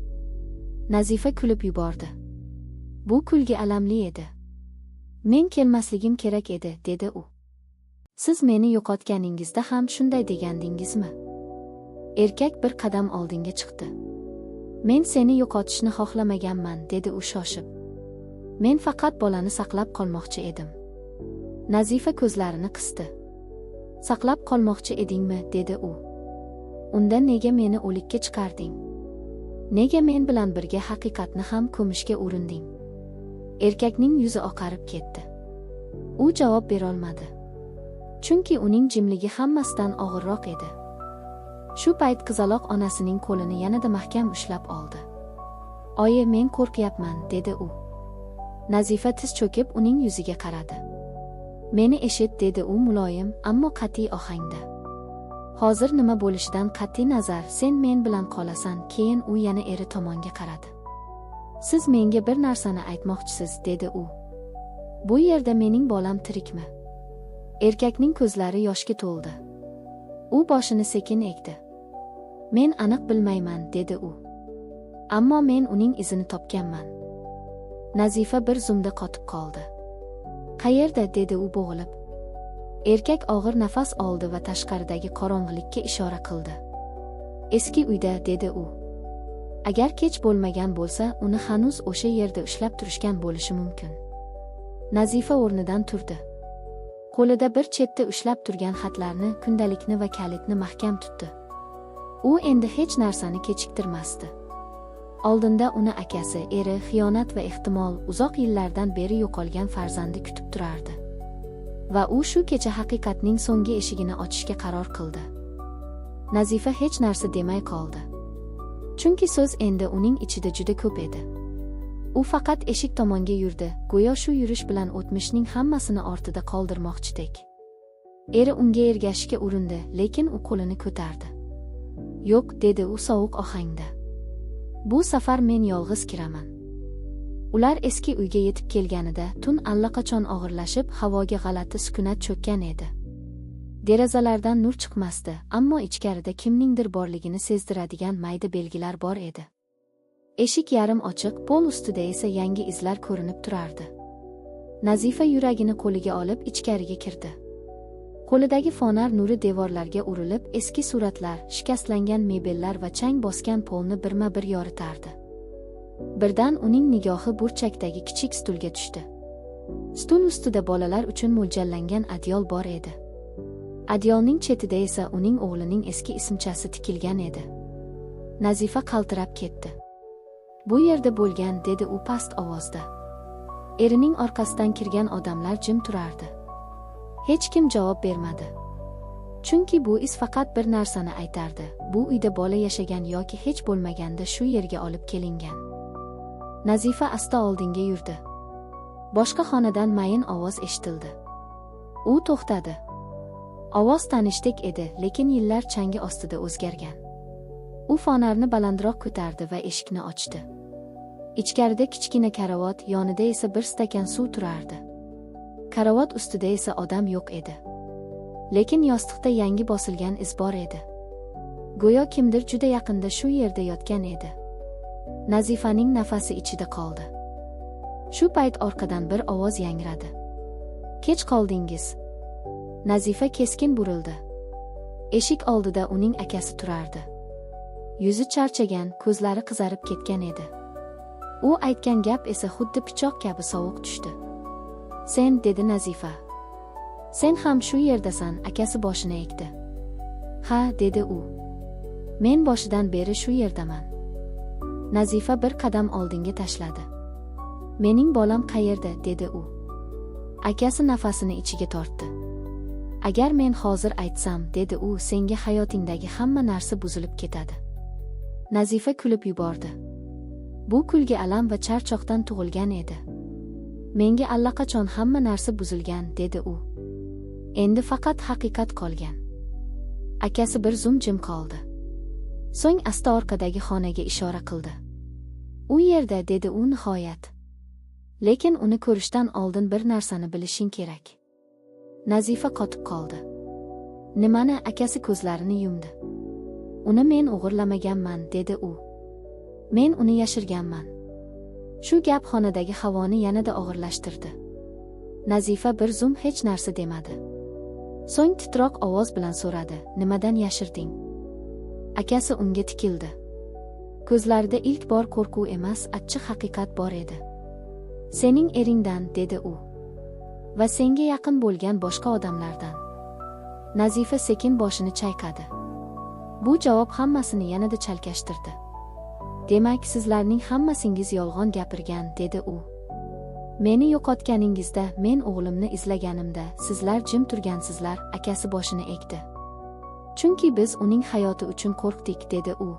Nazifa kulib yubordi. Bu kulgi alamli edi. "Men kelmasligim kerak edi", dedi u. "Siz meni yo'qotganingizda ham shunday degandingizmi?" Erkak bir qadam oldinga chiqdi. "Men seni yo'qotishni xohlamaganman", dedi u shoshib. "Men faqat bolani saqlab qolmoqchi edim." Nazifa ko'zlarini qisdi. "Saqlab qolmoqchi edingmi?" dedi u. "Unda nega meni o'likka chiqarding? Nega men bilan birga haqiqatni ham ko'mishga urinding?" Erkakning yuzi oqarib ketdi. U javob berolmadi. Chunki uning jimligi hammasidan og'irroq edi. Shu payt qizaloq onasining qo'lini yanada mahkam ushlab oldi. Oyi, men qo'rqyapman, dedi u. Nazifa tiz cho'kib uning yuziga qaradi. Meni eshit, dedi u muloyim, ammo qat'iy ohangda. Hozir nima bo'lishidan qat'iy nazar, sen men bilan qolasan. Keyin u yana eri tomonga qaradi. Siz menga bir narsani aytmoqchisiz, dedi u. Bu yerda mening bolam tirikmi? Erkakning ko'zlari yoshga to'ldi. U boshini sekin egdi. Men aniq bilmayman, dedi u. Ammo men uning izini topganman. Nazifa bir zumda qotib qoldi. Qayerda, dedi u bo'g'ilib. Erkak og'ir nafas oldi va tashqaridagi qorong'ilikka ishora qildi. Eski uyda, dedi u. Agar kech bo'lmagan bo'lsa, uni hanuz o'sha yerda ushlab turishgan bo'lishi mumkin. Nazifa o'rnidan turdi. Qo'lida bir chetda ushlab turgan xatlarni, kundalikni va kalitni mahkam tutdi. U endi hech narsani kechiktirmasdi. Oldinda uni akasi, eri, xiyonat va ehtimol uzoq yillardan beri yo'qolgan farzandi kutib turardi. Va u shu kecha haqiqatning so'nggi eshigini ochishga qaror qildi. Nazifa hech narsa demay qoldi. Chunki so'z endi uning ichida juda ko'p edi. U faqat eshik tomonga yurdi, go'yo shu yurish bilan o'tmishning hammasini ortida qoldirmoqchidek. Eri unga ergashishga urindi, lekin u qo'lini ko'tardi. Yo'q, dedi u sovuq ohangda. Bu safar men yolg'iz kiraman. Ular eski uyga yetib kelganida tun allaqachon og'irlashib, havoga g'alati sukunat cho'kkan edi. Derazalardan nur chiqmasdi, ammo ichkarida kimningdir borligini sezdiradigan mayda belgilar bor edi. Eshik yarim ochiq, pol ustida esa yangi izlar ko'rinib turardi. Nazifa yuragini qo'liga olib ichkariga kirdi. Qo'lidagi fonar nuri devorlarga urilib, eski suratlar, shikastlangan mebellar va chang bosgan polni birma-bir yoritardi. Birdan uning nigohi burchakdagi kichik stulga tushdi. Stul ustida bolalar uchun mo'ljallangan adyol bor edi. Adyolning chetida esa uning o'g'lining eski ismchasi tikilgan edi. Nazifa qaltirab ketdi. Bu yerda bo'lgan, dedi u past ovozda. Erining orqasidan kirgan odamlar jim turardi. Hech kim javob bermadi. Chunki bu iz faqat bir narsani aytardi: bu uyda bola yashagan yoki hech bo'lmaganda shu yerga olib kelingan. Nazifa asta oldinga yurdi. Boshqa xonadan mayin ovoz eshitildi. U to'xtadi. Ovoz tanishdek edi, lekin yillar changi ostida o'zgargan. U fonarni balandroq ko'tardi va eshikni ochdi. Ichkarida kichkina karavot, yonida esa bir stakan suv turardi. Karavot ustida esa odam yo'q edi. Lekin yostiqda yangi bosilgan iz bor edi. Go'yo kimdir juda yaqinda shu yerda yotgan edi. Nazifaning nafasi ichida qoldi. Shu payt orqadan bir ovoz yangradi. Kech qoldingiz. Nazifa keskin burildi. Eshik oldida uning akasi turardi. Yuzi charchagan, ko'zlari qizarib ketgan edi. U aytgan gap esa xuddi pichoq kabi sovuq tushdi. Sen, dedi Nazifa. Sen ham shu yerdasan, akasi boshini egdi. Ha, dedi u. Men boshidan beri shu yerdaman. Nazifa bir qadam oldinga tashladi. Mening bolam qayerda, dedi u. Akasi nafasini ichiga tortdi. Agar men hozir aytsam, dedi u, senga hayotingdagi hamma narsa buzilib ketadi. Nazifa kulib yubordi. Bu kulgi alam va charchoqdan tug'ilgan edi. Menga allaqachon hamma narsa buzilgan, dedi u. Endi faqat haqiqat qolgan. Akasi bir zum jim qoldi. So'ng asta orqadagi xonaga ishora qildi. U yerda, dedi u nihoyat. Lekin uni ko'rishdan oldin bir narsani bilishing kerak. Nazifa qotib qoldi. Nimani? Akasi ko'zlarini yumdi. Uni men o'g'irlamaganman, dedi u. Men uni yashirganman. Shu gap xonadagi havoni yanada og'irlashtirdi. Nazifa bir zum hech narsa demadi. So'ng titroq ovoz bilan so'radi: "Nimadan yashirding?" Akasi unga tikildi. Ko'zlarida ilk bor qo'rquv emas, achchiq haqiqat bor edi. "Sening eringdan", dedi u. "Va senga yaqin bo'lgan boshqa odamlardan." Nazifa sekin boshini chayqadi. Bu javob hammasini yanada chalkashtirdi. "Demak, sizlarning hammasingiz yolg'on gapirgan", dedi u. "Meni yo'qotganingizda, men o'g'limni izlaganimda, sizlar jim turgansizlar", akasi boshini egdi. "Chunki biz uning hayoti uchun qo'rqdik", dedi u.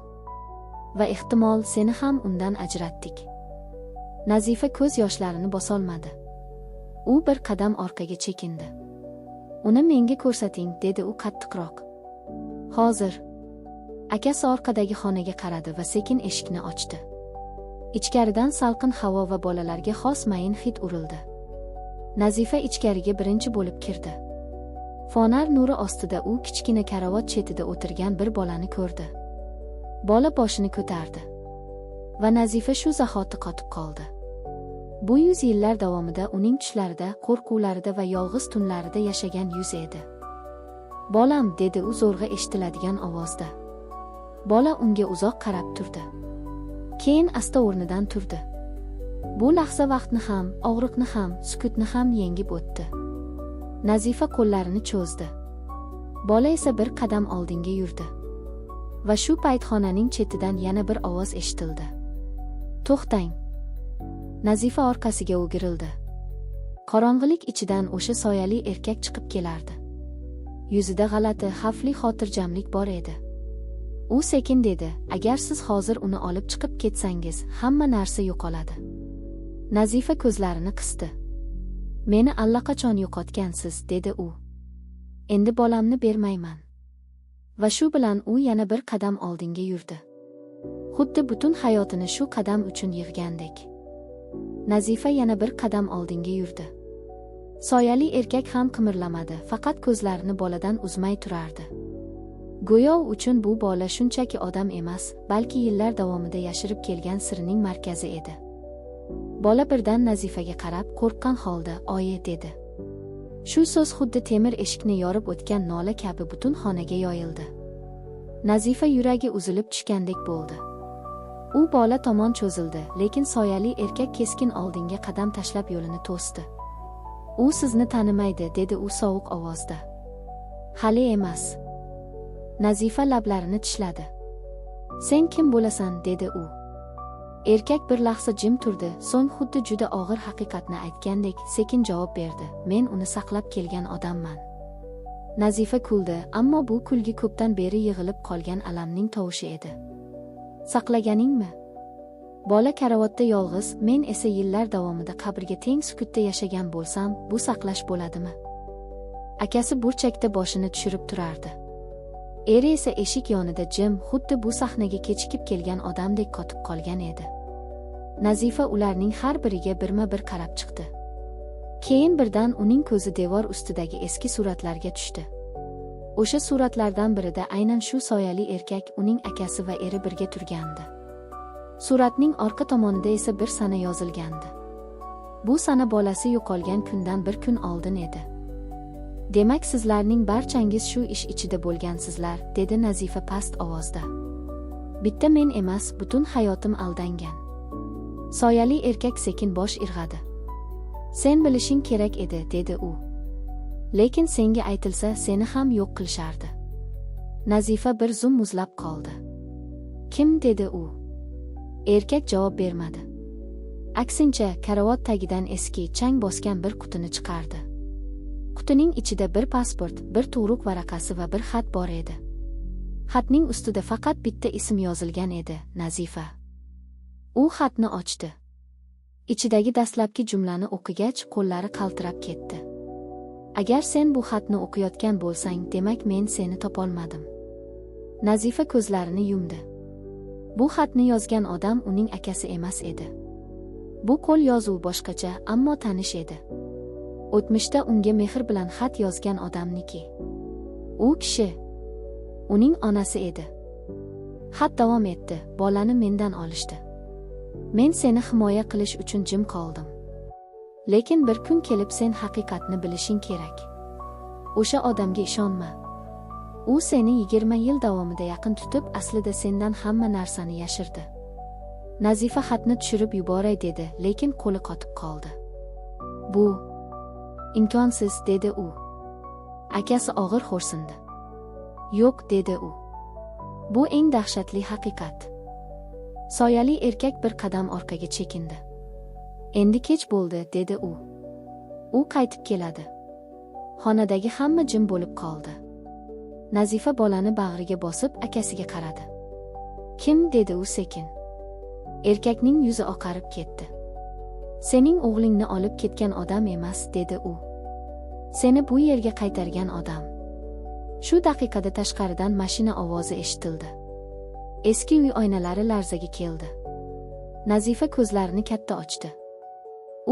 Va ehtimol seni ham undan ajratdik. Nazifa ko'z yoshlarini bosolmadi. U bir qadam orqaga chekindi. Uni menga ko'rsating, dedi u qattiqroq. Hozir. Akasi orqadagi xonaga qaradi va sekin eshikni ochdi. Ichkaridan salqin havo va bolalarga xos mayin hid urildi. Nazifa ichkariga birinchi bo'lib kirdi. Fonar nuri ostida u kichkina karavot chetida o'tirgan bir bolani ko'rdi. Bola boshini ko'tardi. Va Nazifa shu zahoti qotib qoldi. Bu yuz yillar davomida uning tushlarida, qo'rquvlarida va yolg'iz tunlarida yashagan yuz edi. Bolam, dedi u zo'rg'a eshitiladigan ovozda. Bola unga uzoq qarab turdi. Keyin asta o'rnidan turdi. Bu lahza vaqtni ham, og'riqni ham, sukutni ham yengib o'tdi. Nazifa qo'llarini cho'zdi. Bola esa bir qadam oldinga yurdi. Va shu payt xonaning chetidan yana bir ovoz eshitildi. To'xtang. Nazifa orqasiga o'girildi. Qorong'ilik ichidan o'sha soyali erkak chiqib kelardi. Yuzida g'alati, xavfli xotirjamlik bor edi. U sekin dedi, agar siz hozir uni olib chiqib ketsangiz, hamma narsa yo'qoladi. Nazifa ko'zlarini qisdi. Meni allaqachon yo'qotgansiz, dedi u. Endi bolamni bermayman. Va shu bilan u yana bir qadam oldinga yurdi. Xuddi butun hayotini shu qadam uchun yig'gandek. Nazifa yana bir qadam oldinga yurdi. Soyali erkak ham qimirlamadi, faqat ko'zlarini boladan uzmay turardi. Go'yo u uchun bu bola shunchaki odam emas, balki yillar davomida yashirib kelgan sirining markazi edi. Bola birdan Nazifaga qarab, qo'rqqan holda, "Oyi", dedi. Shu so'z xuddi temir eshikni yorib o'tgan nola kabi butun xonaga yoyildi. Nazifa yuragi uzilib tushgandek bo'ldi. U bola tomon cho'zildi, lekin soyali erkak keskin oldinga qadam tashlab yo'lini to'sdi. U sizni tanimaydi, dedi u sovuq ovozda. Hali emas. Nazifa lablarini tishladi. Sen kim bo'lasan, dedi u. Erkak bir lahza jim turdi, so'ng xuddi juda og'ir haqiqatni aytgandek sekin javob berdi. Men uni saqlab kelgan odamman. Nazifa kuldi, ammo bu kulgi ko'pdan beri yig'ilib qolgan alamning tovushi edi. Saqlaganingmi? Bola karavotda yolg'iz, men esa yillar davomida qabrga teng sukutda yashagan bo'lsam, bu saqlash bo'ladimi? Akasi burchakda boshini tushirib turardi. Eri esa eshik yonida jim, xuddi bu sahnaga kechikib kelgan odamdek qotib qolgan edi. Nazifa ularning har biriga birma-bir qarab chiqdi. Keyin birdan uning ko'zi devor ustidagi eski suratlarga tushdi. O'sha suratlardan birida aynan shu soyali erkak, uning akasi va eri birga turgandi. Suratning orqa tomonida esa bir sana yozilgandi. Bu sana bolasi yo'qolgan kundan bir kun oldin edi. Demak, sizlarning barchangiz shu ish ichida bo'lgansizlar, dedi Nazifa past ovozda. Bitta men emas, butun hayotim aldangan. Soyali erkak sekin bosh irg'adi. Sen bilishing kerak edi, dedi u. Lekin senga aytilsa, seni ham yo'q qilishardi. Nazifa bir zum muzlab qoldi. Kim, dedi u. Erkak javob bermadi. Aksincha, karavot tagidan eski, chang bosgan bir qutini chiqardi. Qutining ichida bir pasport, bir tug'ruq varaqasi va bir xat bor edi. Xatning ustida faqat bitta ism yozilgan edi, Nazifa. U xatni ochdi. Ichidagi dastlabki jumlani o'qigach, qo'llari qaltirab ketdi. Agar sen bu xatni o'qiyotgan bo'lsang, demak men seni topolmadim. Nazifa ko'zlarini yumdi. Bu xatni yozgan odam uning akasi emas edi. Bu qo'l yozuv boshqacha, ammo tanish edi. O'tmishda unga mehr bilan xat yozgan odamniki. U kishi uning onasi edi. Xat davom etdi, bolani mendan olishdi. Men seni himoya qilish uchun jim qoldim. Lekin bir kun kelib sen haqiqatni bilishing kerak. O'sha odamga ishonma. U seni 20 yil davomida yaqin tutib, aslida sendan hamma narsani yashirdi. Nazifa xatni tushirib yuboray dedi, lekin qo'li qotib qoldi. Bu imkonsiz, dedi u. Akasi og'ir xo'rsindi. Yo'q, dedi u. Bu eng dahshatli haqiqat. Soyali erkak bir qadam orqaga chekindi. Endi kech bo'ldi, dedi u. U qaytib keladi. Xonadagi hamma jim bo'lib qoldi. Nazifa bolani bag'riga bosib, akasiga qaradi. Kim?" dedi u sekin. Erkakning yuzi oqarib ketdi. "Sening o'g'lingni olib ketgan odam emas," dedi u. "Seni bu yerga qaytargan odam." Shu daqiqada tashqaridan mashina ovozi eshitildi. Eski uy oynalari larzaga keldi. Nazifa ko'zlarini katta ochdi.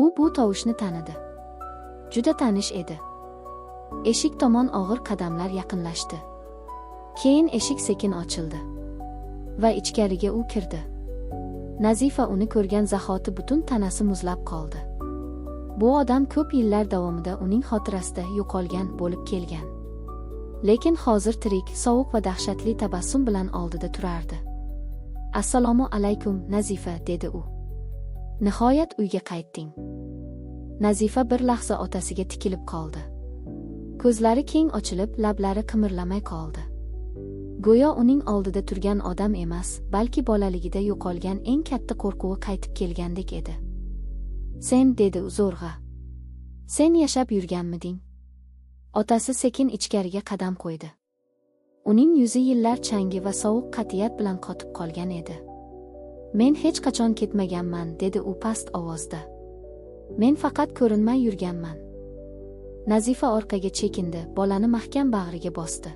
U bu tovushni tanidi. Juda tanish edi. Eshik tomon og'ir qadamlar yaqinlashdi. Keyin eshik sekin ochildi va ichkariga u kirdi. Nazifa uni ko'rgan zahoti butun tanasi muzlab qoldi. Bu odam ko'p yillar davomida uning xotirasida yo'qolgan bo'lib kelgan. Lekin hozir tirik, sovuq va dahshatli tabassum bilan oldida turardi. "Assalomu alaykum, Nazifa," dedi u. "Nihoyat uyga qaytding." Nazifa bir lahza otasiga tikilib qoldi. Ko'zlari keng ochilib, lablari qimirlamay qoldi. Go'yo uning oldida turgan odam emas, balki bolaligida yo'qolgan eng katta qo'rquvi qaytib kelgandek edi. "Sen," dedi u zo'rg'a. "Sen yashab yurganmiding?" Otasi sekin ichkariga qadam qo'ydi. Uning yuzi yillar changi va sovuq qat'iyat bilan qotib qolgan edi. "Men hech qachon ketmaganman," dedi u past ovozda. "Men faqat ko'rinmay yurganman." Nazifa orqaga chekindi, bolani mahkam bag'riga bosdi.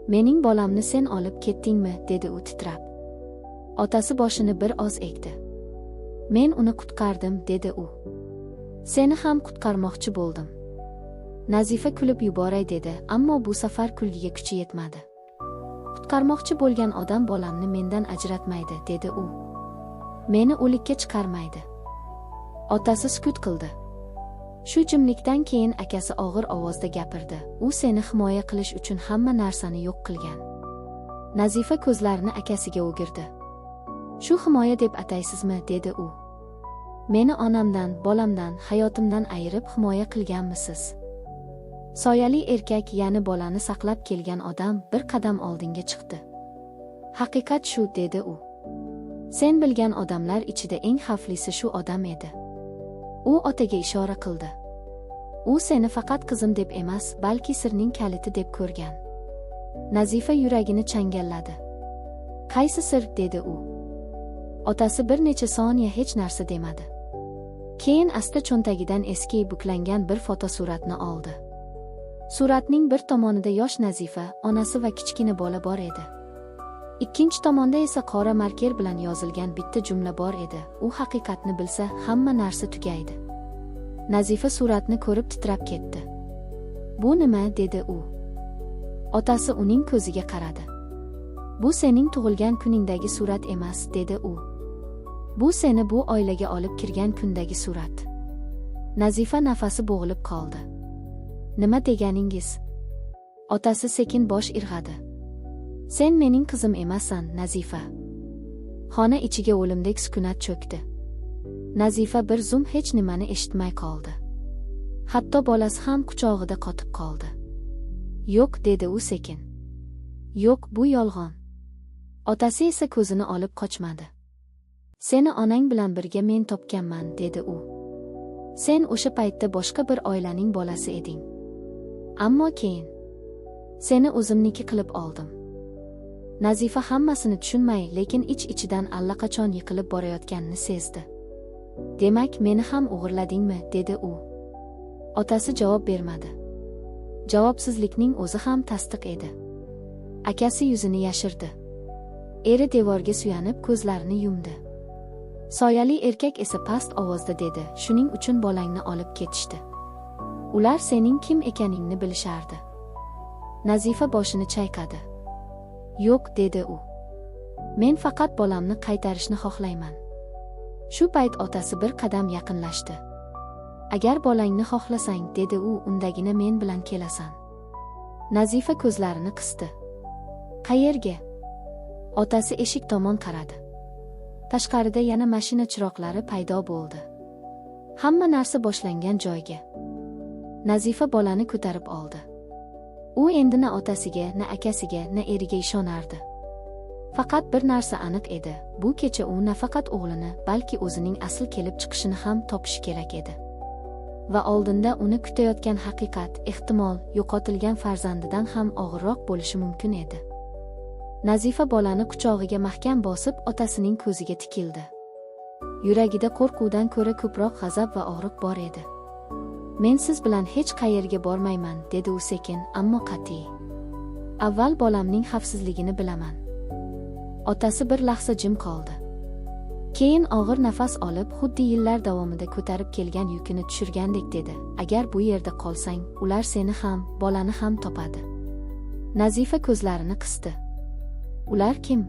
"Mening bolamni sen olib ketdingmi?" dedi u titrab. Otasi boshini bir oz egdi. "Men uni qutqardim," dedi u. "Seni ham qutqarmoqchi bo'ldim." Nazifa kulib yuboray dedi, ammo bu safar kulgiga kuchi yetmadi. "Qutqarmoqchi bo'lgan odam bolamni mendan ajratmaydi," dedi u. "Meni o'likka chiqarmaydi." Otasi sukut qildi. Shu jimlikdan keyin akasi og'ir ovozda gapirdi. "U seni himoya qilish uchun hamma narsani yo'q qilgan." Nazifa ko'zlarini akasiga o'girdi. "Shu himoya deb ataysizmi?" dedi u. "Meni onamdan, bolamdan, hayotimdan ayirib himoya qilganmisiz?" Soyali erkak, ya'ni bolani saqlab kelgan odam, bir qadam oldinga chiqdi. "Haqiqat shu," dedi u. "Sen bilgan odamlar ichida eng xavflisi shu odam edi." U otaga ishora qildi. "U seni faqat qizim deb emas, balki sirning kaliti deb ko'rgan." Nazifa yuragini changalladi. "Qaysi sir?" dedi u. Otasi bir necha soniya hech narsa demadi. Keyin asta cho'ntagidan eski buklangan bir fotosuratni oldi. Suratning bir tomonida yosh Nazifa, onasi va kichkina bola bor edi. Ikkinchi tomonda esa qora marker bilan yozilgan bitta jumla bor edi: "U haqiqatni bilsa, hamma narsa tugaydi." Nazifa suratni ko'rib titrab ketdi. "Bu nima?" dedi u. Otasi uning ko'ziga qaradi. "Bu sening tug'ilgan kuningdagi surat emas," dedi u. "Bu seni bu oilaga olib kirgan kundagi surat." Nazifa nafasi bo'g'ilib qoldi. "Nima deganingiz?" Otasi sekin bosh irg'adi. "Sen mening qizim emassan, Nazifa." Xona ichiga o'limdek sukunat cho'kdi. Nazifa bir zum hech nimani eshitmay qoldi. Hatto bolasi ham quchog'ida qotib qoldi. "Yo'q," dedi u sekin. "Yo'q, bu yolg'on." Otasi esa ko'zini olib qochmadi. "Seni onang bilan birga men topganman," dedi u. "Sen o'sha paytda boshqa bir oilaning bolasi eding. Ammo keyin seni o'zimniki qilib oldim." Nazifa hammasini tushunmay, lekin ich-ichidan allaqachon yiqilib borayotganini sezdi. "Demak, meni ham o'g'irladingmi?" dedi u. Otasi javob bermadi. Javobsizlikning o'zi ham tasdiq edi. Akasi yuzini yashirdi. Eri devorga suyanib, ko'zlarini yumdi. Soyali erkak esa past ovozda dedi: "Shuning uchun bolangni olib ketishdi. Ular sening kim ekaningni bilishardi." Nazifa boshini chayqadi. "Yo'q," dedi u. "Men faqat bolamni qaytarishni xohlayman." Shu payt otasi bir qadam yaqinlashdi. "Agar bolangni xohlasang," dedi u, "undagina men bilan kelasan." Nazifa ko'zlarini qisdi. "Qayerga?" Otasi eshik tomon qaradi. Tashqarida yana mashina chiroqlari paydo bo'ldi. "Hamma narsa boshlangan joyga." Nazifa bolani ko'tarib oldi. U endi na otasiga, na akasiga, na eriga ishonardi. Faqat bir narsa aniq edi: bu kecha u nafaqat o'g'lini, balki o'zining asl kelib chiqishini ham topishi kerak edi. Va oldinda uni kutayotgan haqiqat, ehtimol, yo'qotilgan farzandidan ham og'irroq bo'lishi mumkin edi. Nazifa bolani quchog'iga mahkam bosib, otasining ko'ziga tikildi. Yuragida qo'rquvdan ko'ra ko'proq g'azab va og'riq bor edi. "Men siz bilan hech qayerga bormayman", dedi u sekin, ammo qat'iy. "Avval bolamning xavfsizligini bilaman." Otasi bir lahza jim qoldi. Keyin og'ir nafas olib, xuddi yillar davomida ko'tarib kelgan yukini tushirgandek dedi: "Agar bu yerda qolsang, ular seni ham, bolani ham topadi." Nazifa ko'zlarini qisdi. "Ular kim?"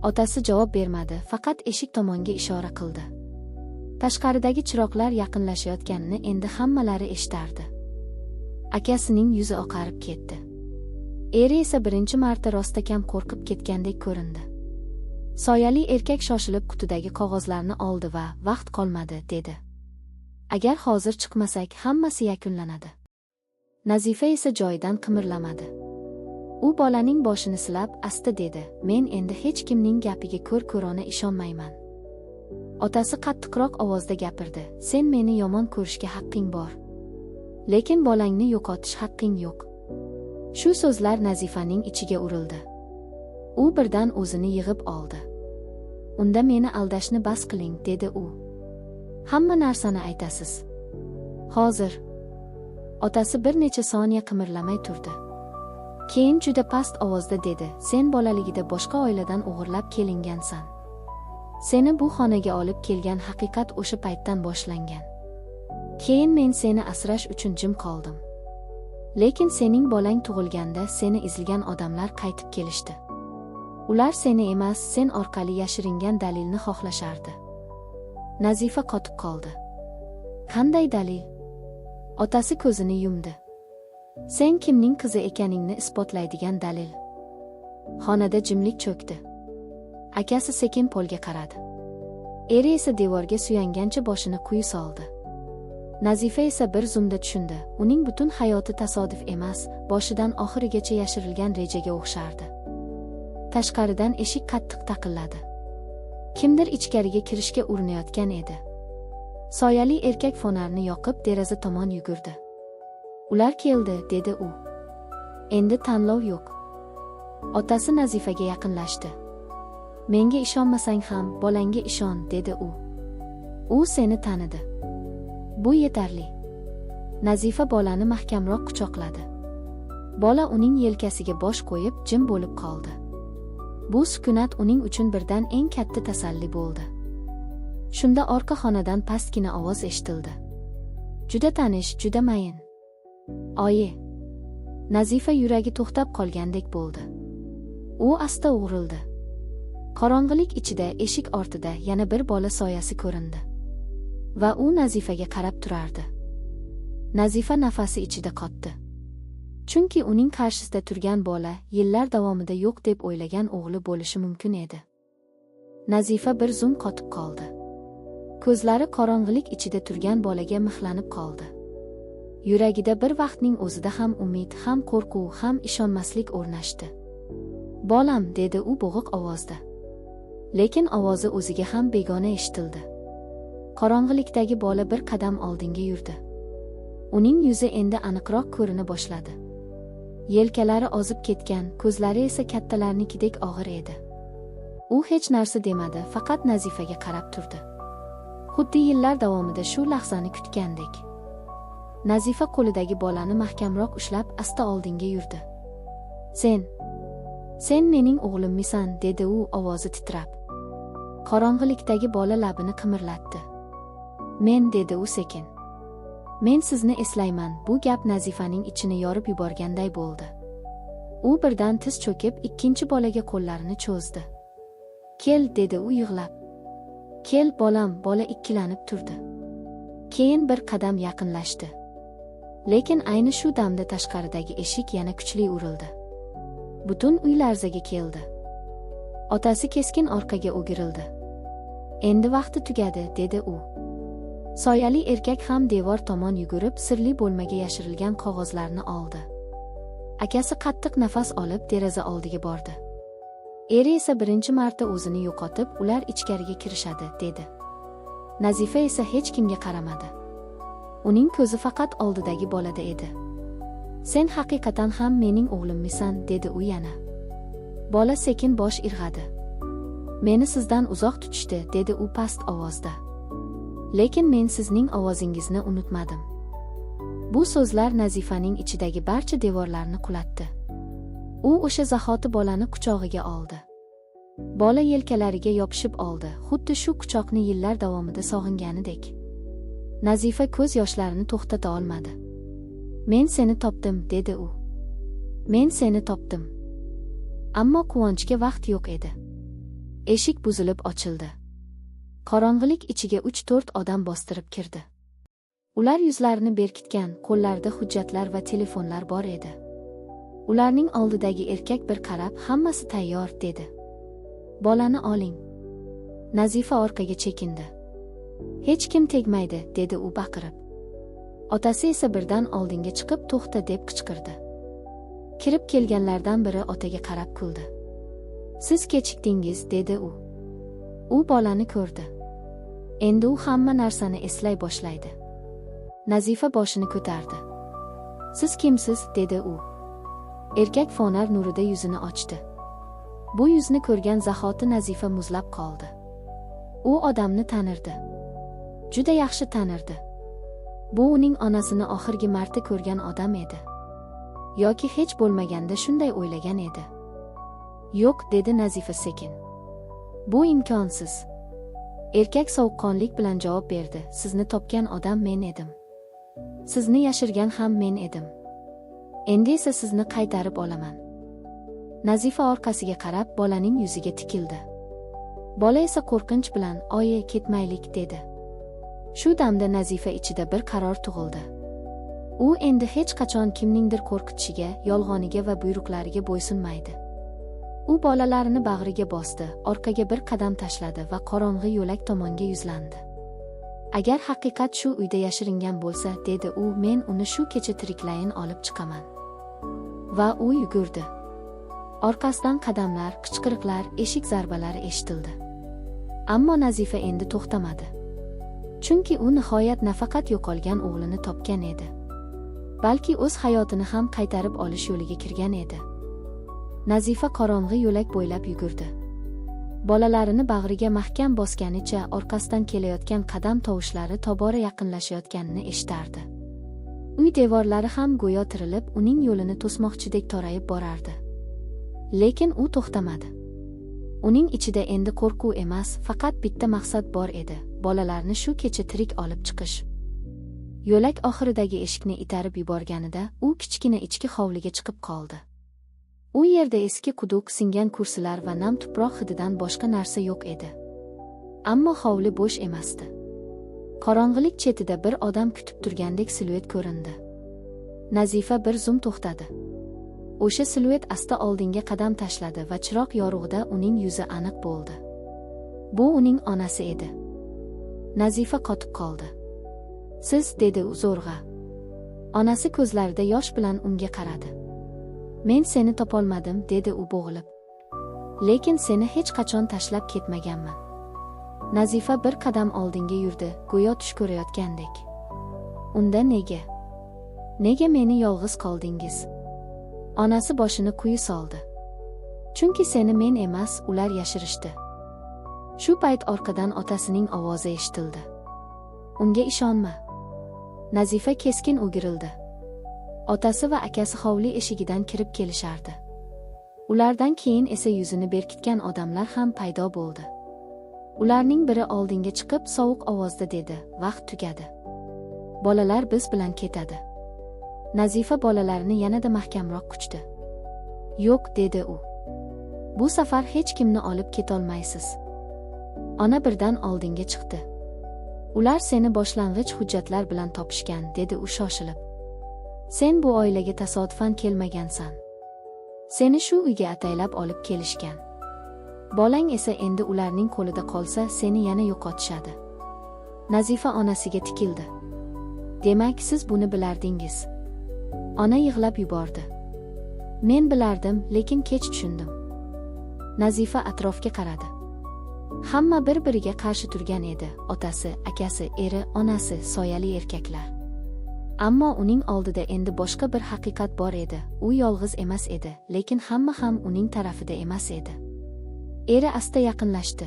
Otasi javob bermadi, faqat eshik tomonga ishora qildi. Tashqaridagi chiroqlar yaqinlashayotganini endi hammalari eshitardi. Akasining yuzi oqarib ketdi. Eri esa birinchi marta rostakam qo'rqib ketgandek ko'rindi. Soyali erkak shoshilib qutidagi qog'ozlarni oldi va "Vaqt qolmadi", dedi. "Agar hozir chiqmasak, hammasi yakunlanadi." Nazifa esa joyidan qimirlamadi. U bolaning boshini silab, asta dedi: "Men endi hech kimning gapiga ko'r ko'rona ishonmayman." Otasi qattiqroq ovozda gapirdi: "Sen meni yomon ko'rishga haqqing bor. Lekin bolangni yo'qotish haqqing yo'q." Shu so'zlar Nazifaning ichiga urildi. U birdan o'zini yig'ib oldi. "Unda meni aldashni bas qiling", dedi u. "Hamma narsani aytasiz. Hozir." Otasi bir necha soniya qimirlamay turdi. Keyin juda past ovozda dedi: "Sen bolaligida boshqa oiladan o'g'irlab kelingansan. Seni bu xonaga olib kelgan haqiqat o'sha paytdan boshlangan. Keyin men seni asrash uchun jim qoldim. Lekin sening bolang tug'ilganda seni izlagan odamlar qaytib kelishdi. Ular seni emas, sen orqali yashiringan dalilni xohlashardi." Nazifa qotib qoldi. "Qanday dalil?" Otasi ko'zini yumdi. "Sen kimning qizi ekaningni isbotlaydigan dalil." Xonada jimlik cho'kdi. Akasi sekin polga qaradi. Eri esa devorga suyangancha boshini quyi soldi. Nazifa esa bir zumda tushundi. Uning butun hayoti tasodif emas, boshidan oxirigacha yashirilgan rejaga o'xshardi. Tashqaridan eshik qattiq taqilladi. Kimdir ichkariga kirishga urinayotgan edi. Soyali erkak fonarni yoqib, deraza tomon yugurdi. "Ular keldi", dedi u. "Endi tanlov yo'q." Otasi Nazifaga yaqinlashdi. "Menga ishonmasang ham, bolangga ishon", dedi u. "U seni tanidi. Bu yetarli." Nazifa bolani mahkamroq quchoqladi. Bola uning yelkasiga bosh qo'yib, jim bo'lib qoldi. Bu sukunat uning uchun birdan eng katta tasalli bo'ldi. Shunda orqa xonadan pastgina ovoz eshitildi. Juda tanish, juda mayin. "Oyi!" Nazifa yuragi to'xtab qolgandek bo'ldi. U asta o'girildi. Qorong'ilik ichida eshik ortida yana bir bola soyasi ko'rindi. Va u Nazifaga qarab turardi. Nazifa nafasi ichida qotdi. Chunki uning qarshisida turgan bola yillar davomida yo'q deb o'ylagan o'g'li bo'lishi mumkin edi. Nazifa bir zum qotib qoldi. Ko'zlari qorong'ilik ichida turgan bolaga mixlanib qoldi. Yuragida bir vaqtning o'zida ham umid, ham qo'rquv, ham ishonmaslik o'rnashdi. "Bolam", dedi u bo'g'iq ovozda. Lekin ovozi o'ziga ham begona eshitildi. Qorong'ilikdagi bola bir qadam oldinga yurdi. Uning yuzi endi aniqroq ko'rina boshladi. Yelkalari ozib ketgan, ko'zlari esa kattalarnikidek og'ir edi. U hech narsa demadi, faqat Nazifaga qarab turdi. Xuddi yillar davomida shu lahzani kutgandek. Nazifa qo'lidagi bolani mahkamroq ushlab, asta oldinga yurdi. "Sen mening o'g'limmisan?" dedi u ovozi titrab. Qorong'ilikdagi bola labini qimirlatdi. "Men", dedi u sekin. "Men sizni eslayman." Bu gap Nazifaning ichini yorib yuborganday bo'ldi. U birdan tiz cho'kib, ikkinchi bolaga qo'llarini cho'zdi. "Kel", dedi u yig'lab. "Kel, bolam." Bola ikkilanib turdi. Keyin bir qadam yaqinlashdi. Lekin ayni shu damda tashqaridagi eshik yana kuchli urildi. Butun uy larzaga keldi. Otasi keskin orqaga o'girildi. "Endi vaqti tugadi", dedi u. Soyali erkak ham devor tomon yugurib, sirli bo'lmaga yashirilgan qog'ozlarni oldi. Akasi qattiq nafas olib, deraza oldiga bordi. Eri esa birinchi marta o'zini yo'qotib, "Ular ichkariga kirishadi", dedi. Nazifa esa hech kimga qaramadi. Uning ko'zi faqat oldidagi bolada edi. "Sen haqiqatan ham mening o'g'limmisan?" dedi u yana. Bola sekin bosh irg'adi. "Meni sizdan uzoq tutishdi", dedi u past ovozda. "Lekin men sizning ovozingizni unutmadim." Bu so'zlar Nazifaning ichidagi barcha devorlarni qulatdi. U o'sha zahoti bolani quchog'iga oldi. Bola yelkalariga yopishib oldi, xuddi shu quchoqni yillar davomida sog'inganidek. Nazifa ko'z yoshlarini to'xtata olmadi. "Men seni topdim", dedi u. "Men seni topdim." Ammo quvonchga vaqt yo'q edi. Eshik buzilib ochildi. Qorong'ilik ichiga 3-4 odam bostirib kirdi. Ular yuzlarini berkitgan, qo'llarida hujjatlar va telefonlar bor edi. Ularning oldidagi erkak bir qarab, "Hammasi tayyor", dedi. "Bolani oling." Nazifa orqaga chekindi. "Hech kim tegmaydi", dedi u baqirib. Otasi esa birdan oldinga chiqib, "To'xta", deb qichqirdi. Kirib kelganlardan biri otaga qarab kuldi. "Siz kechikdingiz", dedi u. U bolani ko'rdi. Endi u hamma narsani eslay boshlaydi. Nazifa boshini ko'tardi. "Siz kimsiz?" dedi u. Erkak fonar nurida yuzini ochdi. Bu yuzni ko'rgan zahoti Nazifa muzlab qoldi. U odamni tanirdi. Juda yaxshi tanirdi. Bu uning onasini oxirgi marta ko'rgan odam edi. Yoki hech bo'lmaganda shunday o'ylagan edi. "Yo'q", dedi Nazifa sekin. "Bu imkonsiz." Erkak sovuqqonlik bilan javob berdi: "Sizni topgan odam men edim. Sizni yashirgan ham men edim. Endi esa sizni qaytarib olaman." Nazifa orqasiga qarab, bolaning yuziga tikildi. Bola esa qo'rqinch bilan, "Oyi, ketmaylik", dedi. Shu damda Nazifa ichida bir qaror tug'ildi. U endi hech qachon kimningdir qo'rqitishiga, yolg'oniga va buyruqlariga bo'ysunmaydi. U bolalarini bag'riga bosdi, orqaga bir qadam tashladi va qorong'i yo'lak tomonga yuzlandi. "Agar haqiqat shu uyda yashiringan bo'lsa", dedi u, "men uni shu kecha tiriklayin olib chiqaman." Va u yugurdi. Orqasidan qadamlar, qichqiriqlar, eshik zarbalari eshitildi. Ammo Nazifa endi to'xtamadi. Chunki u nihoyat nafaqat yo'qolgan o'g'lini topgan edi, balki o'z hayotini ham qaytarib olish yo'liga kirgan edi. Nazifa qorong'i yo'lak bo'ylab yugurdi. Bolalarini bag'riga mahkam bosganicha orqasidan kelayotgan qadam tovushlari tobora yaqinlashayotganini eshitardi. Uy devorlari ham go'yo tirilib, uning yo'lini to'smoqchidek torayib borardi. Lekin u to'xtamadi. Uning ichida endi qo'rquv emas, faqat bitta maqsad bor edi: bolalarni shu kecha tirik olib chiqish. Yo'lak oxiridagi eshikni itarib yuborganida, u kichkina ichki hovliga chiqib qoldi. U yerda eski quduq, singan kursilar va nam tuproq hididan boshqa narsa yo'q edi. Ammo hovli bo'sh emasdi. Qorong'ilik chetida bir odam kutib turgandek siluet ko'rindi. Nazifa bir zum to'xtadi. O'sha siluet asta oldinga qadam tashladi va chiroq yorug'ida uning yuzi aniq bo'ldi. Bu uning onasi edi. Nazifa qotib qoldi. "Siz", dedi u zo'rg'a. Onasi ko'zlarida yosh bilan unga qaradi. "Men seni topolmadim", dedi u bo'g'ilib. "Lekin seni hech qachon tashlab ketmaganman." Nazifa bir qadam oldinga yurdi, go'yo tush ko'rayotgandek. "Unda nega? Nega meni yolg'iz qoldingiz?" Onasi boshini quyi soldi. "Chunki seni men emas, ular yashirishdi." Shu payt orqadan otasining ovozi eshitildi. "Unga ishonma." Nazifa keskin o'girildi. Otasi va akasi hovli eshigidan kirib kelishardi. Ulardan keyin esa yuzini berkitgan odamlar ham paydo bo'ldi. Ularning biri oldinga chiqib, sovuq ovozda dedi: "Vaqt tugadi. Bolalar biz bilan ketadi." Nazifa bolalarini yanada mahkamroq quchdi. "Yo'q", dedi u. "Bu safar hech kimni olib ketolmaysiz." Ona birdan oldinga chiqdi. "Ular seni boshlang'ich hujjatlar bilan topishgan", dedi u shoshilib. "Sen bu oilaga tasodifan kelmagansan. Seni shu uyga ataylab olib kelishgan. Bolang esa endi ularning qo'lida qolsa, seni yana yo'qotishadi." Nazifa onasiga tikildi. "Demak, siz buni bilardingiz." Ona yig'lab yubordi. "Men bilardim, lekin kech tushundim." Nazifa atrofga qaradi. Hamma bir-biriga qarshi turgan edi: otasi, akasi, eri, onasi, soyali erkaklar. Ammo uning oldida endi boshqa bir haqiqat bor edi. U yolg'iz emas edi, lekin hamma ham uning tarafida emas edi. Eri asta yaqinlashdi.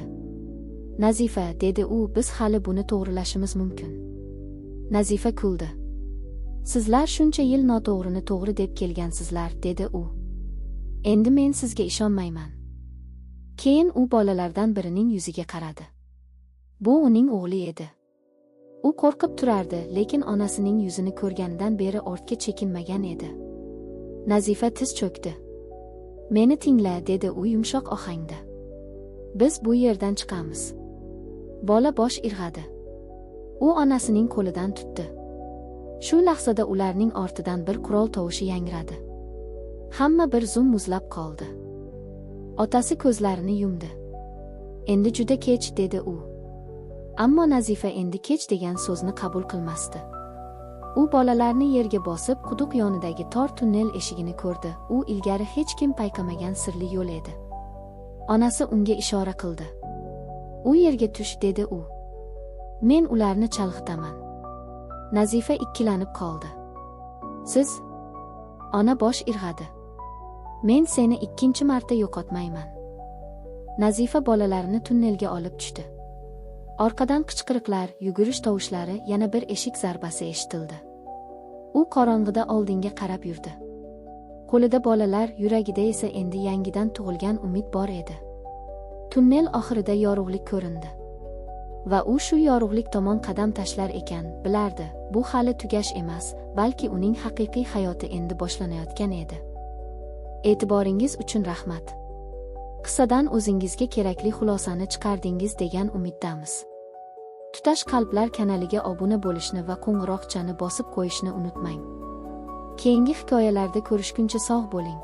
"Nazifa," dedi u, "biz hali buni to'g'rilashimiz mumkin." Nazifa kuldi. "Sizlar shuncha yil noto'g'rini to'g'ri deb kelgansizlar," dedi u. "Endi men sizga ishonmayman." Keyin u bolalardan birining yuziga qaradi. Bu uning o'g'li edi. U qo'rqib turardi, lekin onasining yuzini ko'rganidan beri ortga chekinmagan edi. Nazifa tiz cho'kdi. "Meni tingla," dedi u yumshoq ohangda. "Biz bu yerdan chiqamiz." Bola bosh irg'adi. U onasining qo'lidan tutdi. Shu lahzada ularning ortidan bir qurol tovushi yangradi. Hamma bir zum muzlab qoldi. Otasi ko'zlarini yumdi. "Endi juda kech," dedi u. Ammo Nazifa endi kech degan so'zni qabul qilmasdi. U bolalarni yerga bosib, quduq yonidagi tor tunnel eshigini ko'rdi. U ilgari hech kim payqamagan sirli yo'l edi. Onasi unga ishora qildi. "U yerga tush," dedi u. "Men ularni chalg'itaman." Nazifa ikkilanib qoldi. "Siz?" Ona bosh irg'adi. "Men seni ikkinchi marta yo'qotmayman." Nazifa bolalarini tunnelga olib tushdi. Orqadan qichqiriqlar, yugurish tovushlari, yana bir eshik zarbasi eshitildi. U qorong'ida oldinga qarab yurdi. Qo'lida bolalar, yuragida esa endi yangidan tug'ilgan umid bor edi. Tunnel oxirida yorug'lik ko'rindi. Va u shu yorug'lik tomon qadam tashlar ekan, bilardi, bu hali tugash emas, balki uning haqiqiy hayoti endi boshlanayotgan edi. E'tiboringiz uchun rahmat. Qissadan o'zingizga kerakli xulosani chiqardingiz degan umiddamiz. Tutash qalblar kanaliga obuna bo'lishni va qo'ng'iroqchani bosib qo'yishni unutmang. Keyingi hikoyalarda ko'rishguncha sog' bo'ling.